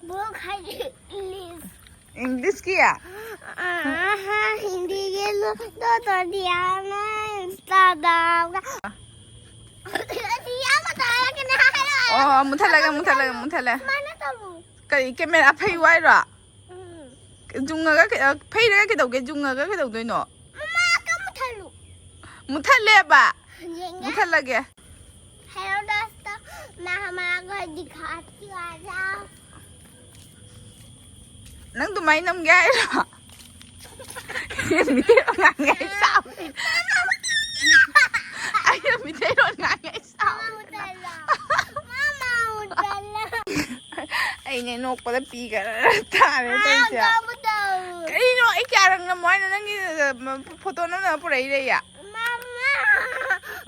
ꯕ꯭ꯂꯣꯛ ꯍꯥꯏꯗꯤ ꯏꯪꯂꯤꯁ꯫ ꯏꯪꯂꯤꯁꯀꯤ? ꯑꯥ, ꯍꯤꯟꯗꯤꯒꯤ ꯂꯣꯟꯗꯣ ꯇꯣꯟꯗꯤꯌꯥꯅ ꯏꯟꯁꯇꯥꯗ꯫ ꯑꯁꯤ ꯌꯥꯝ ꯐꯖꯔꯛꯀꯅꯤ ꯍꯥꯏꯔꯣ꯫ ꯑꯣ, ꯃꯨꯊꯠꯂꯒꯦ, ꯃꯨꯊꯠꯂꯒꯦ, ꯃꯨꯊꯠꯂꯦ꯫ ꯁꯨꯃꯥꯏꯅ ꯇꯧꯔꯣ꯫ ꯀꯔꯤ, ꯀꯦꯃꯦꯔꯥ ꯐꯩ ꯍꯥꯏꯔꯣ? ꯎꯝ꯫ ꯌꯨꯡꯉꯒ ꯀꯩ-, ꯑ, ꯐꯩꯔꯒ ꯀꯩꯗꯧꯒꯦ? ꯌꯨꯡꯉꯒ ꯀꯩꯗꯧꯗꯣꯏꯅꯣ? ꯃꯃꯥ ꯑꯝꯇ ꯃꯨꯊꯠꯂꯨ꯫ ꯃꯨꯊꯠꯂꯦꯕ꯫ ꯌꯦꯡꯒꯦ꯫ ꯃꯨꯊꯠꯂꯒꯦ꯫ ꯍꯦꯔꯣ ꯗꯥꯁꯇ ꯃꯥ ꯍꯃꯥꯔꯥ ꯈꯔ ꯗꯤꯈꯥ ꯗꯤꯈꯥ ꯖꯥ꯫ ꯅꯪ ꯑꯗꯨꯃꯥꯏꯅ ꯅꯝꯒꯦ ꯍꯥꯏꯔꯣ? ꯃꯤꯇꯩꯔꯣꯟ ꯉꯥꯡꯉꯦ ꯑꯩ ꯁꯥꯎꯔꯦ꯫ ꯑꯩꯅ ꯃꯤꯇꯩꯔꯣꯟ ꯉꯥꯡꯉꯦ ꯑꯩ ꯃꯃꯥ ꯁꯥꯎꯔꯦ꯫ ꯃꯨꯊꯠꯂꯣ꯫ ꯃꯃꯥ ꯃꯨꯊꯠꯂꯣ꯫ ꯑꯩꯅꯦ ꯅꯣꯛꯄꯗ ꯄꯤꯒ ꯇꯥꯔꯦ ꯇꯧꯔꯤꯁꯦ꯫ ꯑꯝꯇ ꯃꯨꯊꯠꯂꯨ꯫ ꯀꯔꯤꯅꯣ? ꯑꯩ ꯀꯌꯥ ꯔꯪ ꯅꯝꯃꯣ ꯍꯥꯏꯅꯣ? ꯅꯪꯒꯤ, ꯑ, ꯐꯣꯇꯣ ꯅꯝꯅꯕ ꯄꯨꯔꯛꯏꯔꯦ? ꯃꯃꯥ,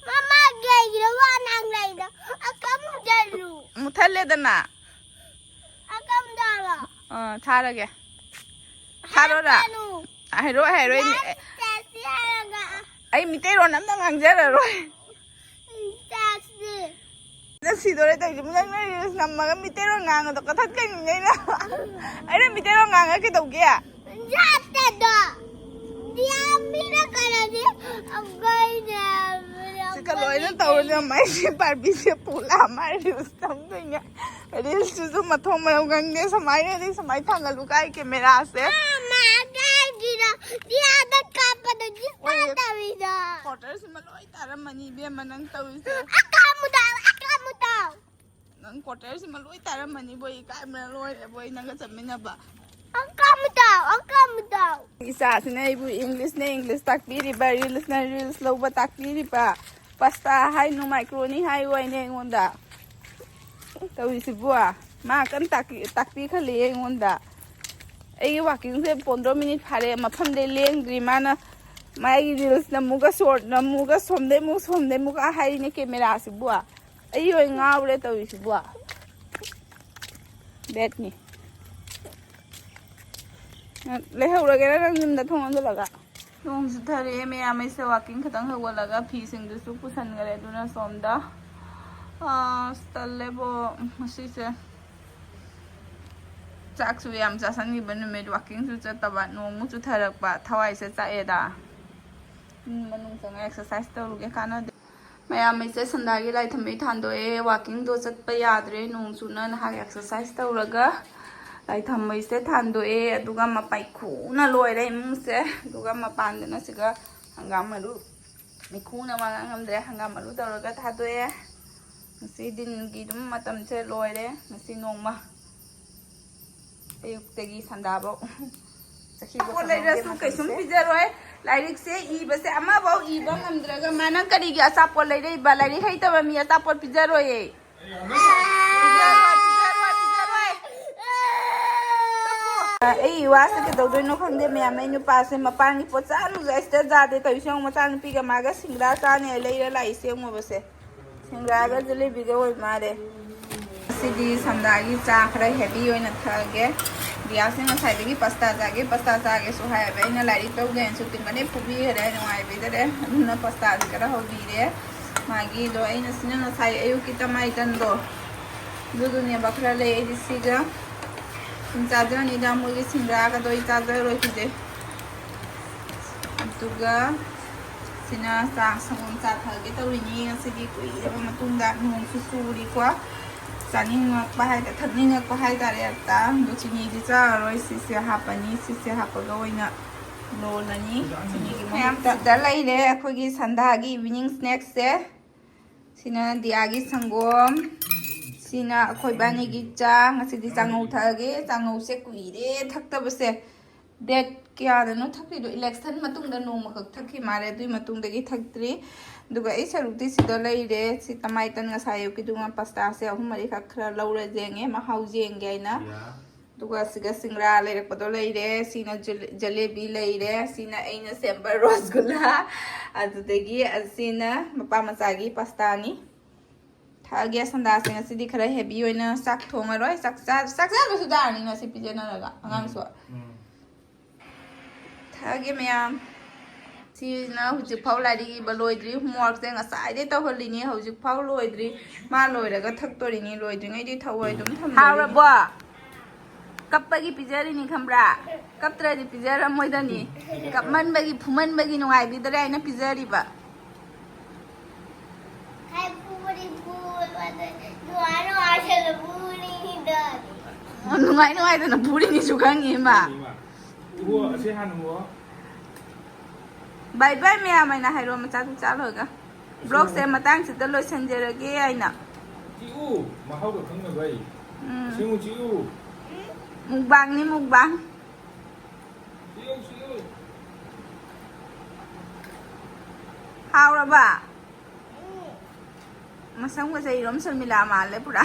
ꯃꯃꯥ ꯀꯩꯒꯤꯅꯣ ꯋꯥ ꯉꯥꯡꯅꯩꯗꯣ? ꯑꯝꯇ ꯃꯨꯊꯠꯂꯨ꯫ ꯃꯨꯊꯠꯂꯦꯗꯅ꯫ ꯑꯝꯇ ꯃꯨꯊꯠꯂꯣ꯫ ꯑꯥ, ꯊꯥꯔꯒꯦ꯫ ꯊꯥꯔꯣꯔꯥ? ꯍꯥꯏꯔꯛꯀꯅꯨ꯫ ꯍꯥꯏꯔꯣꯏ, ꯍꯥꯏꯔꯣꯏ꯫ ꯌꯥꯔꯦ, ꯆꯠꯁꯤ ꯍꯥꯏꯔꯒ꯫ ꯑꯩ ꯃꯤꯇꯩꯔꯣꯟ ꯑꯝꯇ ꯉꯥꯡꯖꯔꯔꯣꯏ꯫ ꯆꯠꯁꯤ꯫ ꯅꯪ ꯁꯤꯗꯣꯔꯦ ꯇꯧꯔꯤꯁꯦ꯫ ꯅꯪ reels ꯅꯝꯃꯒ ꯃꯤꯇꯩꯔꯣꯟ ꯉꯥꯡꯉꯗꯣ ꯀꯛꯊꯠꯀꯅꯤꯅꯦ ꯑꯩꯅ꯫ ꯑꯩꯅ ꯃꯤꯇꯩꯔꯣꯟ ꯉꯥꯡꯉꯒ ꯀꯩꯗꯧꯒꯦ? ꯌꯥꯠꯇꯗꯣ꯫ ꯌꯥꯝꯃꯤꯅ ꯀꯩꯅꯣꯗꯤ ꯑꯩꯈꯣꯏꯅ ꯁꯤꯒ ꯂꯣꯏꯅ ꯇꯧꯔꯅꯤ꯫ ꯃꯥꯏꯁꯦ ꯕꯥꯔꯕꯤꯁꯦ ꯄꯨꯂꯥ ꯃꯥꯏ reels ꯅꯝꯗꯣꯏꯅꯦ꯫ Reelsꯇꯨꯁꯨ ꯃꯊꯣꯡ ꯃꯔꯝ ꯈꯪꯗꯦ꯫ ꯁꯨꯃꯥꯏꯅꯗꯤ ꯁꯨꯃꯥꯏꯅ ꯊꯥꯡꯒꯠꯂꯨ ꯀꯥꯏ ꯀꯦꯃꯦꯔꯥꯁꯦ꯫ ꯃꯥ ꯀꯥꯏꯒꯤꯅꯣ? ꯌꯥꯗ ꯀꯥꯞꯄꯗ ꯗꯤꯁꯇꯥꯔꯕ ꯇꯧꯋꯤꯗꯣ꯫ Quarterꯁꯤꯃ ꯂꯣꯏ ꯇꯥꯔꯝꯃꯅꯤ ꯏꯕꯦꯝꯃ ꯅꯪ ꯇꯧꯔꯤꯁꯦ꯫ ꯑꯀꯥꯃꯨꯗꯥꯎ, ꯑꯀꯥꯃꯨꯗꯥꯎ꯫ ꯅꯪ quarterꯁꯤꯃ ꯂꯣꯏ ꯇꯥꯔꯝꯃꯅꯤꯕꯣ, ꯏꯀꯥꯏꯕꯅ ꯂꯣꯏꯔꯦꯕꯣ ꯑꯩ ꯅꯪꯒ ꯆꯠꯃꯤꯟꯅꯕ꯫ ꯑꯀꯥꯃꯨꯗꯥꯎ, ꯑꯀꯥꯃꯨꯗꯥꯎ꯫ ꯏꯆꯥꯁꯤꯅ ꯑꯩꯕꯨ Englishꯅ English ꯇꯥꯛꯄꯤꯔꯤꯕ, reelsꯅ reels ꯂꯧꯕ ꯇꯥꯛꯄꯤꯔꯤꯕ, pasta ꯍꯥꯏꯅꯨ macaroni ꯍꯥꯏꯌꯨ ꯍꯥꯏꯅꯦ ꯑꯩꯉꯣꯟꯗ꯫ ꯇꯧꯔꯤꯁꯤꯕꯨ ꯃꯥ ꯀꯟꯅ ꯇꯥꯛꯄꯤ, ꯇꯥꯛꯄꯤ ꯈꯜꯂꯤ ꯑꯩꯉꯣꯟꯗ꯫ ꯑꯩꯒꯤ walkingꯁꯦ ꯄꯣꯟꯗ꯭ꯔꯣ minute ꯐꯥꯔꯦ, ꯃꯐꯝꯗꯩ ꯂꯦꯡꯗ꯭ꯔꯤ ꯃꯥꯅ꯫ ꯃꯥꯒꯤ reels ꯅꯝꯃꯨꯒ short ꯅꯝꯃꯨꯒ ꯁꯣꯝꯗꯩ ꯑꯃꯨꯛ ꯁꯣꯝꯗꯩ ꯑꯃꯨꯛ ꯍꯥꯏꯔꯤꯅꯦ ꯀꯦꯃꯦꯔꯥꯁꯤꯕꯨ꯫ ꯑꯩ ꯑꯣꯏ ꯉꯥꯎꯔꯦ ꯇꯧꯔꯤꯁꯤꯕꯨ꯫ Badꯅꯤ꯫ ꯂꯩꯍꯧꯔꯒꯦꯔꯥ ꯅꯪ ꯌꯨꯝꯗ ꯊꯣꯡ ꯂꯣꯟꯁꯤꯜꯂꯒ? ꯅꯣꯡ ꯆꯨꯊꯔꯛꯑꯦ ꯃꯌꯥꯝ, ꯑꯩꯁꯦ walking ꯈꯤꯇꯪ ꯍꯧꯒꯠꯂꯒ ꯐꯤꯁꯤꯡꯗꯨꯁꯨ ꯄꯨꯁꯟꯈ꯭ꯔꯦ꯫ ꯑꯗꯨꯅ ꯁꯣꯝꯗ ꯑꯁ, ꯇꯜꯂꯦꯕꯣ ꯉꯁꯤꯁꯦ꯫ ꯆꯥꯛꯁꯨ ꯌꯥꯝ ꯆꯥꯁꯟꯈꯤꯕ ꯅꯨꯃꯤꯠ, ꯋꯥꯛꯀꯤꯡꯁꯨ ꯆꯠꯇꯕ, ꯅꯣꯡꯃꯨꯛ ꯆꯨꯊꯔꯛꯄ, ꯊꯋꯥꯏꯁꯦ ꯆꯥꯛꯑꯦꯗ꯫ ꯏꯃꯨꯡ ꯃꯅꯨꯡ ꯆꯪꯉ ꯑꯦꯛꯁꯔꯁꯥꯏꯁ ꯇꯧꯔꯨꯒꯦ, ꯀꯥꯟꯅꯗꯦ꯫ ꯃꯌꯥꯝ, ꯑꯩꯁꯦ ꯁꯟꯗꯥꯒꯤ ꯂꯥꯏꯊꯝꯕꯩ ꯊꯥꯟꯗꯣꯛꯑꯦ꯫ ꯋꯥꯛꯀꯤꯡꯗꯣ ꯆꯠꯄ ꯌꯥꯗ꯭ꯔꯦ, ꯅꯣꯡ ꯆꯨꯅ꯫ ꯅꯍꯥꯛ ꯑꯦꯛꯁꯔꯁꯥꯏꯁ ꯇꯧꯔꯒ ꯂꯥꯏꯊꯝꯕꯩꯁꯦ ꯊꯥꯟꯗꯣꯛꯑꯦ꯫ ꯑꯗꯨꯒ ꯃꯄꯩ ꯈꯨꯅ ꯂꯣꯏꯔꯦ ꯏꯃꯨꯡꯁꯦ꯫ ꯑꯗꯨꯒ ꯃꯄꯥꯟꯗꯅ ꯁꯤꯒ ꯍꯪꯒꯥꯝ ꯃꯔꯨ, ꯃꯩꯈꯨꯅ ꯋꯥ ꯉꯥꯡ ꯉꯝꯗ꯭ꯔꯦ꯫ ꯍꯪꯒꯥꯝ ꯃꯔꯨ ꯇꯧꯔꯒ ꯊꯥꯗꯣꯛꯑꯦ꯫ ꯉꯁꯤ ꯗꯤꯟꯒꯤ ꯑꯗꯨꯝ ꯃꯇꯝꯁꯦ ꯂꯣꯏꯔꯦ꯫ ꯉꯁꯤ ꯅꯣꯡꯃ ꯑꯌꯨꯛꯇꯒꯤ ꯁꯟꯗꯥꯐꯧ ꯆꯠꯈꯤꯕ ꯑꯆꯥꯄꯣꯠ ꯈꯪꯍꯧꯗꯦ ꯂꯩꯔꯁꯨ ꯀꯩꯁꯨꯝ ꯃꯇꯝꯁꯦ꯫ ꯄꯤꯖꯔꯣꯏ꯫ ꯂꯥꯏꯔꯤꯛꯁꯦ ꯏꯕꯁꯦ ꯑꯃꯐꯥꯎ ꯏꯕ ꯉꯝꯗ꯭ꯔꯒ ꯃꯥ ꯅꯪ ꯀꯔꯤꯒꯤ ꯑꯆꯥꯄꯣꯠ ꯂꯩꯔꯛꯏꯕ? ꯂꯥꯏꯔꯤꯛ ꯍꯩꯇꯕ ꯃꯤ ꯑꯆꯥꯄꯣꯠ ꯄꯤꯖꯔꯣꯏꯌꯦ꯫ ꯄꯤꯖꯔꯣꯏ, ꯄꯤꯖꯔꯣꯏ, ꯄꯤꯖꯔꯣꯏ꯫ ꯑꯩ ꯋꯥꯁꯦ ꯀꯩꯗꯧꯗꯣꯏꯅꯣ ꯈꯪꯗꯦ ꯃꯌꯥꯝ꯫ ꯑꯩ ꯅꯨꯄꯥꯁꯦ ꯃꯄꯥꯟꯒꯤ ꯄꯣꯠ ꯆꯥꯅꯨꯁꯦ ꯑꯩꯁꯤꯗ ꯌꯥꯗꯦ ꯇꯧꯔꯤꯁꯦ꯫ ꯌꯦꯡꯉꯨ, ꯃꯆꯥꯅꯨꯄꯤꯒ ꯃꯥꯒ ꯁꯤꯡꯒ꯭ꯔꯥ ꯆꯥꯅꯦ ꯂꯩꯔ ꯂꯥꯛꯏꯁꯦ꯫ ꯌꯦꯡꯉꯨꯕꯁꯦ, ꯁꯤꯡꯒ꯭ꯔꯥꯒ ꯖꯤꯂꯤꯕꯤꯒ ꯑꯣꯏ ꯃꯥꯜꯂꯦ꯫ ꯉꯁꯤꯗꯤ ꯁꯟꯗꯥꯒꯤ ꯆꯥ ꯈꯔ ꯍꯦꯚꯤ ꯑꯣꯏꯅ ꯊꯛꯑꯒꯦ꯫ ꯗꯤꯌꯥꯁꯦ ꯉꯁꯥꯏꯗꯒꯤ ꯄꯥꯁꯇꯥ ꯆꯥꯒꯦ, ꯄꯥꯁꯇꯥ ꯆꯥꯒꯦꯁꯨ ꯍꯥꯏꯌꯦꯕ꯫ ꯑꯩꯅ ꯂꯥꯏꯔꯤꯛ ꯇꯧꯒꯦꯅꯁꯨ ꯇꯤꯡꯒꯅꯦ ꯐꯨꯕꯤꯈꯔꯦ, ꯅꯨꯡꯉꯥꯏꯕꯤꯗꯔꯦ꯫ ꯑꯗꯨꯅ ꯄꯥꯁꯇꯥꯁꯦ ꯈꯔ ꯍꯧꯕꯤꯔꯦ꯫ ꯃꯥꯒꯤꯗꯣ ꯑꯩꯅ ꯁꯤꯅ ꯉꯁꯥꯏ ꯑꯌꯨꯛꯀꯤ ꯇꯃꯥꯏ ꯇꯟꯗꯣ, ꯑꯗꯨꯗꯨꯅꯦꯕ ꯈꯔ ꯂꯩ꯫ ꯑꯩꯗꯤ ꯁꯤꯒ ꯁꯨꯝ ꯆꯥꯖꯔꯅꯤꯗ, ꯃꯣꯏꯒꯤ ꯁꯤꯡꯒ꯭ꯔꯥꯒꯗꯣ ꯑꯩ ꯆꯥꯖꯔꯣꯏ ꯁꯤꯁꯦ꯫ ꯑꯗꯨꯒ ꯁꯤꯅ ꯆꯥ, ꯁꯪꯒꯣꯝ ꯆꯥ ꯊꯛꯑꯒꯦ ꯇꯧꯔꯤꯅꯤ ꯉꯁꯤꯗꯤ꯫ ꯀꯨꯏꯔꯕ ꯃꯇꯨꯡꯗ ꯅꯣꯡꯁꯨ ꯆꯨꯔꯤꯀꯣ꯫ ꯆꯥꯅꯤꯡꯉꯛꯄ ꯍꯥꯏꯇꯥꯔꯦ, ꯊꯛꯅꯤꯡꯉꯛꯄ ꯍꯥꯏꯇꯥꯔꯦ꯫ ꯑꯝꯇ ꯑꯗꯣ ꯆꯤꯅꯤꯗꯤ ꯆꯥꯔꯔꯣꯏ꯫ ꯁꯤꯁꯦ ꯍꯥꯞꯄꯅꯤ, ꯁꯤꯁꯦ ꯍꯥꯞꯄꯒ ꯑꯣꯏꯅ ꯂꯣꯜꯂꯅꯤ꯫ ꯆꯤꯅꯤꯒꯤ ꯃꯍꯨꯠꯇ ꯁꯤꯗ ꯂꯩꯔꯦ ꯑꯩꯈꯣꯏꯒꯤ ꯁꯟꯗꯥꯒꯤ ꯏꯚꯤꯅꯤꯡ ꯁ꯭ꯅꯦꯛꯁꯁꯦ꯫ ꯁꯤꯅ ꯗꯤꯌꯥꯒꯤ ꯁꯪꯒꯣꯝ, ꯁꯤꯅ ꯑꯩꯈꯣꯏ ꯏꯕꯥꯅꯤꯒꯤ ꯆꯥ꯫ ꯉꯁꯤꯗꯤ ꯆꯥꯉꯧ ꯊꯛꯑꯒꯦ꯫ ꯆꯥꯉꯧꯁꯦ ꯀꯨꯏꯔꯦ ꯊꯛꯇꯕꯁꯦ꯫ ꯗꯦꯠ ꯀꯌꯥꯗꯅꯣ ꯊꯛꯈ꯭ꯔꯤꯗꯣ? ꯏꯂꯦꯛꯁꯟ ꯃꯇꯨꯡꯗ ꯅꯣꯡꯃꯈꯛ ꯊꯛꯈꯤ ꯃꯥꯜꯂꯦ, ꯑꯗꯨꯏ ꯃꯇꯨꯡꯗꯒꯤ ꯊꯛꯇ꯭ꯔꯤ꯫ ꯑꯗꯨꯒ ꯑꯩ ꯁꯔꯨꯛꯇꯤ ꯁꯤꯗ ꯂꯩꯔꯦ꯫ ꯁꯤ ꯇꯃꯥꯏ ꯇꯟ ꯉꯁꯥꯏ ꯑꯌꯨꯛꯀꯤꯗꯨꯒ ꯄꯥꯁꯇꯥꯁꯦ ꯑꯍꯨꯝ ꯃꯔꯤꯈꯛ ꯈꯔ ꯂꯧꯔ ꯌꯦꯡꯉꯦ, ꯃꯍꯥꯎ ꯌꯦꯡꯒꯦ ꯍꯥꯏꯅ꯫ ꯑꯗꯨꯒ ꯁꯤꯒ ꯁꯤꯡꯒ꯭ꯔꯥ ꯂꯩꯔꯛꯄꯗꯣ ꯂꯩꯔꯦ꯫ ꯁꯤꯅ ꯖꯤꯂꯦ-, ꯖꯂꯦꯕꯤ ꯂꯩꯔꯦ꯫ ꯁꯤꯅ ꯑꯩꯅ ꯁꯦꯝꯕ ꯔꯣꯁꯒꯨꯂꯥ꯫ ꯑꯗꯨꯗꯒꯤ ꯑꯁꯤꯅ ꯃꯄꯥ ꯃꯆꯥꯒꯤ ꯄꯥꯁꯇꯥꯅꯤ꯫ ꯊꯛꯑꯒꯦ ꯁꯟꯗꯥꯁꯦ ꯉꯁꯤꯗꯤ ꯈꯔ ꯍꯦꯚꯤ ꯑꯣꯏꯅ꯫ ꯆꯥꯛ ꯊꯣꯡꯉꯔꯣꯏ꯫ ꯆꯥꯛ ꯆꯥ-, ꯆꯥꯛ ꯆꯥꯗ꯭ꯔꯁꯨ ꯇꯥꯔꯅꯤ ꯉꯁꯤ ꯄꯤꯖꯅꯔꯒ ꯑꯉꯥꯡꯁꯨ꯫ ꯎꯝ꯫ ꯊꯛꯑꯒꯦ ꯃꯌꯥꯝ꯫ ꯁꯤꯅ ꯍꯧꯖꯤꯛꯐꯥꯎ ꯂꯥꯏꯔꯤꯛ ꯏꯕ ꯂꯣꯏꯗ꯭ꯔꯤ, ꯍꯣꯝꯋꯥꯔꯛꯁꯦ ꯉꯁꯥꯏꯗꯩ ꯇꯧꯍꯜꯂꯤꯅꯤ, ꯍꯧꯖꯤꯛꯐꯥꯎ ꯂꯣꯏꯗ꯭ꯔꯤ꯫ ꯃꯥ ꯂꯣꯏꯔꯒ ꯊꯛꯇꯣꯔꯤꯅꯤ, ꯂꯣꯏꯗ꯭ꯔꯤꯉꯩꯗꯤ ꯊꯛꯑꯣꯏ ꯑꯗꯨꯝ ꯊꯝꯗꯣꯔꯤꯅꯤ꯫ ꯍꯥꯎꯔꯕꯣ? ꯀꯞꯄꯒꯤ ꯄꯤꯖꯔꯤꯅꯤ ꯈꯪꯕ꯭ꯔꯥ? ꯀꯞꯇ꯭ꯔꯗꯤ ꯄꯤꯖꯔꯝꯃꯣꯏꯗꯅꯤ꯫ ꯀꯞꯃꯟꯕꯒꯤ, ꯐꯨꯃꯟꯕꯒꯤ ꯅꯨꯡꯉꯥꯏꯕꯤꯗ꯭ꯔꯦ ꯍꯥꯏꯅ ꯄꯤꯖꯔꯤꯕ꯫ ꯍꯥꯏ ꯄꯨꯔꯤ ꯄꯨꯕꯗ ꯅꯨꯡꯉꯥꯏ ꯅꯨꯡꯉꯥꯏꯗꯅ ꯄꯨꯔꯤꯅꯤꯗ꯫ ꯑꯣ, ꯅꯨꯡꯉꯥꯏ ꯅꯨꯡꯉꯥꯏꯗꯅ ꯄꯨꯔꯤꯅꯤꯁꯨ ꯈꯪꯉꯤ ꯏꯃꯥ꯫ ꯏꯃꯥ꯫ ꯏꯕꯣ, ꯑꯁꯤ ꯍꯥꯟꯅ ꯍꯨꯛꯑꯣ꯫ ꯕꯥꯏ ꯕꯥꯏ ꯃꯌꯥꯝ ꯍꯥꯏꯅ ꯍꯥꯏꯔꯣ, ꯃꯆꯥ ꯆꯥꯛ ꯆꯥ ꯂꯣꯏꯔꯒ꯫ ꯕ꯭ꯂꯣꯛꯁꯦ ꯃꯇꯥꯡꯁꯤꯗ ꯂꯣꯏꯁꯤꯟꯖꯔꯒꯦ ꯍꯥꯏꯅ꯫ ꯆꯤꯛꯎ, ꯃꯍꯥꯎꯒ ꯈꯪꯅꯕ ꯑꯩ꯫ ꯎꯝ꯫ ꯑꯁꯦꯡꯕ ꯆꯤꯛꯎ꯫ ꯃꯨꯛꯕꯥꯡꯅꯤ, ꯃꯨꯛꯕꯥꯡ꯫ ꯆꯤꯛꯎ, ꯆꯤꯛꯎ꯫ ꯍꯥꯎꯔꯕ? ꯃꯁꯝꯒꯁꯦ ꯏꯔꯣꯝ ꯁꯔꯃꯤꯂꯥ ꯃꯥꯜꯂꯦ ꯄꯨꯔꯥ꯫